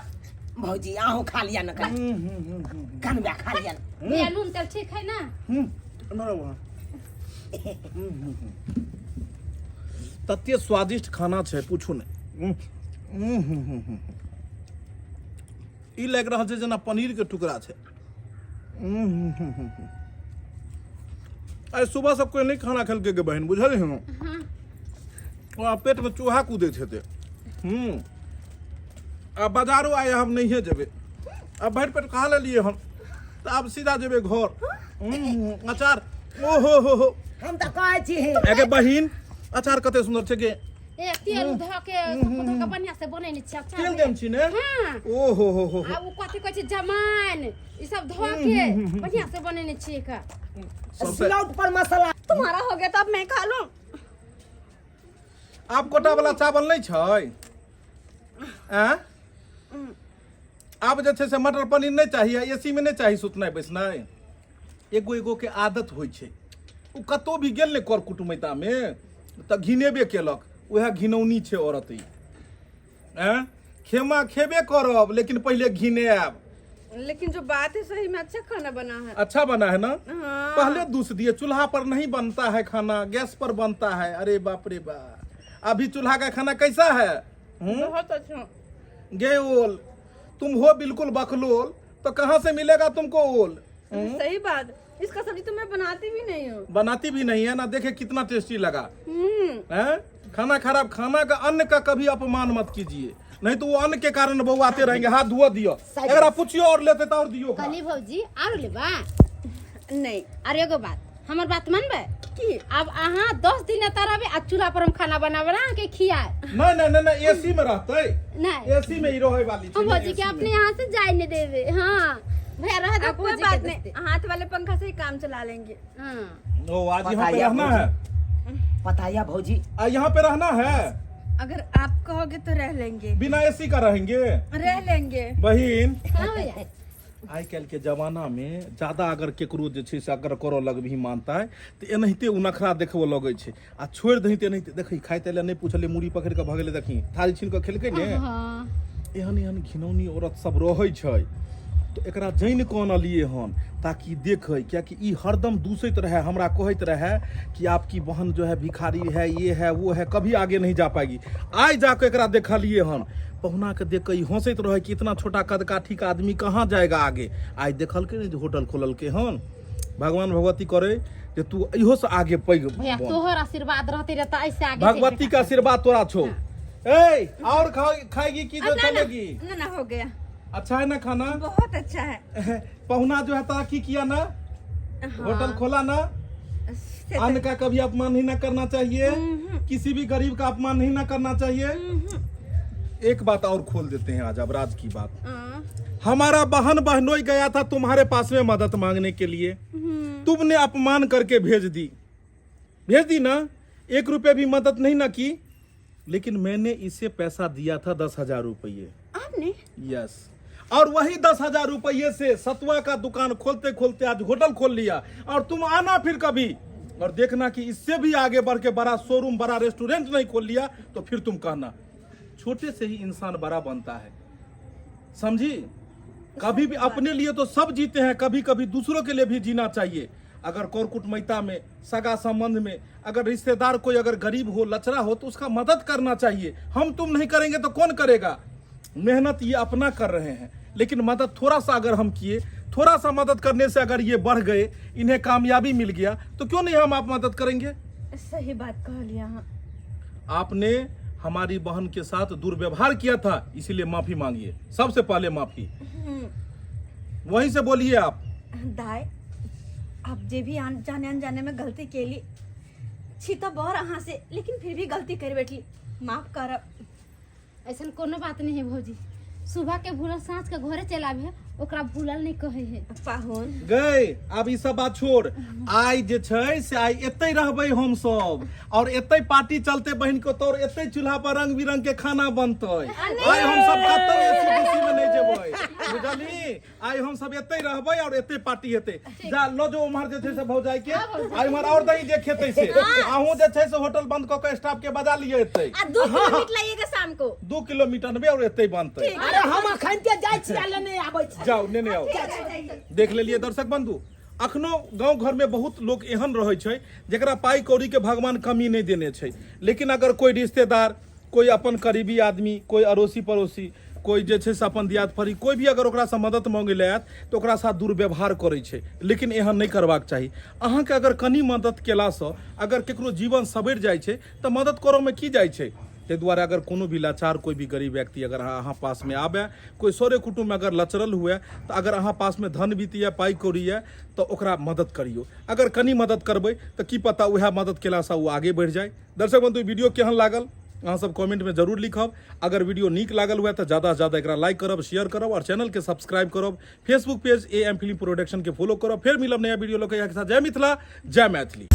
भौजी अहूँ खा लिया न कनि कनबा खा लिया न भैया नून तेल ठीक है ना हम्म, एम्हर आउ अहाँ। तते स्वादिष्ट खाना छै पूछू नहि हम्म, हम्म, हम्म, हम्म, हम्म। ई लागि रहल छै जेना पनीर के टुकड़ा छै हम्म, हम्म, हम्म, हम्म। आइ सुबह सब कोई नहि खाना खेलकै गे बहिन बुझल हन ओकरा पेट में चूहा कूदैत हेतै हूँ आ बाजारो आइ हम नहिए जेबै आ भरि पेट खा लेलियै हम तऽ आब सीधा जेबै घर हूँ, अचार ओ हो हो हो हम तऽ कहै छी एगे बहिन अचार कते सुन्दर छै गे ए तेल धऽ के सब धऽ के बढ़िया से बनेने छियै अचार तेल देम छी ने हाँ ओ हो हो हो हो आ उ कथी कहै छै जमाइन ई सब धऽ के बढ़िया से बनेने छियै का सबसे सिलौट पर मसाला तुम्हारा हो गया तो अब मैं खा लूं आब कोटा वाला चावल नहि छै आँय आब जे छै से मटर पनीर नहि चाही आ एसी मे नहि चाही सुतनाइ बैसनाइ एगो एगो के आदत होइ छै ओ कतहु भी गेल ने कर कुटुमैतामे तऽ घिनेबे केलक उएह घिनौनी छै औरत ई आँय खेमा खेबे करब लेकिन पहिले घिने आयब लेकिन जो बात है सही में अच्छा खाना बना है अच्छा बना है ना हाँ। पहले दूस दिए चूल्हा पर नहीं बनता है खाना गैस पर बनता है अरे बाप रे बाप अभी चूल्हा का खाना कैसा है हम्म? बहुत अच्छा गे ओल तुम हो बिल्कुल बकलोल तो कहाँ से मिलेगा तुमको ओल सही बात इसका सब्जी तो मैं बनाती भी नहीं हूँ बनाती भी नहीं है ना देखे कितना टेस्टी लगा हैं? खाना खराब खाना का अन्न का कभी अपमान मत कीजिए नहीं तो वो अन्न के कारण बउआते रहेंगे हाथ धुआ दियो अगर आप पूछियो और लेते तो और दियो कहली भौजी आरो लेबा नहीं आर एगो बात हमर बात मानबै की आब अहाँ 10 दिन एतऽ रहबै आ चूल्हा पर हम खाना बना बना के खियाए नहीं नहीं नहीं नहीं एसी में रहते नहीं एसी में ही रहे वाली हम भौजी के अपने यहाँ से जाए नहीं देवे हाँ भैया रह दो अब कोई भौजी के बात नहीं दस्ते। हाथ वाले पंखा से ही काम चला लेंगे हाँ ओ आज यहाँ पे बताइए रहना है पता है भौजी आ यहाँ पे रहना है अगर आप कहोगे तो रह लेंगे बिना एसी का रहेंगे रह लेंगे बहिन हाँ भैया आइ काल्हि के जमाना में ज्यादा अगर केकरो जे छै से अगर करऽ लगबही मानता है तऽ एनाहिते ओ नखरा देखबऽ लगै छै आ छोड़ि दही तऽ एनाहिते देखही खाइ ताइ लए नहि पुछलियै मुड़ी पकड़ि कऽ भऽ गेलै देखही थारी छीन कऽ खेलकै ने हाँ एहन एहन घिनौनी औरत सब रहै छै तऽ एकरा जानि कऽ अनलियै हन ताकि देखै कियाकि ई हरदम दूसैत रहै हमरा कहैत रहै कि आपकी बहन जो है भिखारी है ये है वो है कभी आगे नहीं जा पाएगी आइ जाके एकरा देखलियै हन पहुना के देख के ई हंसैत रहै कि इतना छोटा कद काठी का आदमी कहाँ जाएगा आगे आइ देखलकै ने जे होटल खोललकै हन भगवान भगवती करे जे तू इहो से आगे पैघ भैया बन। तोहर आशीर्वाद रहते रह तऽ ऐसे आगे भगवती का आशीर्वाद तोरा छो ए और खाएगी की जो चलेगी ना ना हो गया अच्छा है ना खाना बहुत अच्छा है पहुना जो है तारा की किया ना हाँ। होटल खोला ना अन्न का कभी अपमान नहीं ना करना चाहिए, किसी भी गरीब का अपमान नहीं ना करना चाहिए। एक बात और खोल देते हैं आज, अब राज की बात। हमारा बहन बहनोई गया था तुम्हारे पास में मदद मांगने के लिए, तुमने अपमान करके भेज दी, भेज दी ना, 1 रुपये भी मदद नहीं ना की। लेकिन मैंने इसे पैसा दिया था 10,000 रुपये। आपने? यस, और वही 10,000 रुपये से सतुआ का दुकान खोलते खोलते आज होटल खोल लिया। और तुम आना फिर कभी और देखना कि इससे भी आगे बढ़ के बड़ा शोरूम, बड़ा रेस्टोरेंट नहीं खोल लिया तो फिर तुम कहना। छोटे से ही इंसान बड़ा बनता है, समझी? कभी भी अपने लिए तो सब जीते हैं, कभी कभी दूसरों के लिए भी जीना चाहिए। अगर कौर कुटमैता में, सगा संबंध में अगर रिश्तेदार कोई अगर गरीब हो, लचरा हो, तो उसका मदद करना चाहिए। हम तुम नहीं करेंगे तो कौन करेगा? मेहनत ये अपना कर रहे हैं, लेकिन मदद थोड़ा सा अगर हम किए, थोड़ा सा मदद करने से अगर ये बढ़ गए, इन्हें कामयाबी मिल गया, तो क्यों नहीं हम आप मदद करेंगे? सही बात कह लिया। हाँ, आपने हमारी बहन के साथ दुर्व्यवहार किया था, इसीलिए माफी मांगिए, सबसे पहले माफी। वहीं से बोलिए आप। दाय, आप जे भी जाने अनजाने में गलती केली छी तो बड़ अहाँ से, लेकिन फिर भी गलती कर बैठली, माफ करब। ऐसा कोनो बात नहीं है भौजी, सुबह के भूलल साँझ के घरे चल आबे, ओकरा भूलल नहीं कहे है। पाहुन गए, आब ई सब बात छोड़। आइ जे छै से आइ एतै रहबै हम सब, और एतै पार्टी चलते बहिन के तोर, एतै चूल्हा पर रंग बिरंग के खाना बनतै। आइ हम सब कतौ एसी बेसी में नहीं जेबै, बुझली? आइ हम सब एतै रहबै और एतै पार्टी हेतै। जा लो जो उम्हर जे छै से भौजाई के, आइ उम्हर और दही जे खेतै से अहूँ जे छै से होटल बंद कऽ के स्टाफ के बजा लिअ एतै। आ 2 किलो मीट लाइएगा शाम को। 2 किलो मीट अनबै और एतै बनतै। अरे हम अखन के जाइ छी आ लेने आबै छी। जाउ नेने आउ। देख लेलिए दर्शक बंधु, अखनो गांव घर में बहुत लोग एहन रहै छै जेकरा पाई कौड़ी के भगवान कमी नहीं देने छै, लेकिन अगर कोई रिश्तेदार, कोई अपन करीबी आदमी, कोई अड़ोसी पड़ोसी, कोई जे छै से अपन दियाद फरी, कोई भी अगर ओकरासँ मदद मांगै लए आयत तऽ ओकरा साथ दुर्व्यवहार करै छै। लेकिन एहन नहि करबाक चाही। अहाँके अगर कनि मदद केलासँ अगर केकरो जीवन सवरि जाइ छै तऽ मदद करऽमे की जाइ छै? ताहि दुआरे अगर कोनो भी लाचार, कोई भी गरीब व्यक्ति अगर अहाँ पासमे आबय, कोई सरे कुटुम्ब अगर लचरल हुए, तऽ अगर अहाँ पासमे धन बीत यऽ, पाइ कौड़ी यऽ, तऽ ओकरा मदद करियौ। अगर कनि मदद करबै तऽ की पता उएह मदद केलासँ ओ आगे बढ़ि जाय। दर्शक बंधु, वीडियो केहन लागल अहाँ सब कमेंट में जरूर लिखब। अगर वीडियो नीक लागल हुए तो ज़्यादा से ज़्यादा एकरा लाइक करब, शेयर करब और चैनल के सब्सक्राइब करब। Facebook page A M film production के फॉलो करब। फिर मिलब नया वीडियो लऽ के साथ। जय मिथिला, जय मैथिली।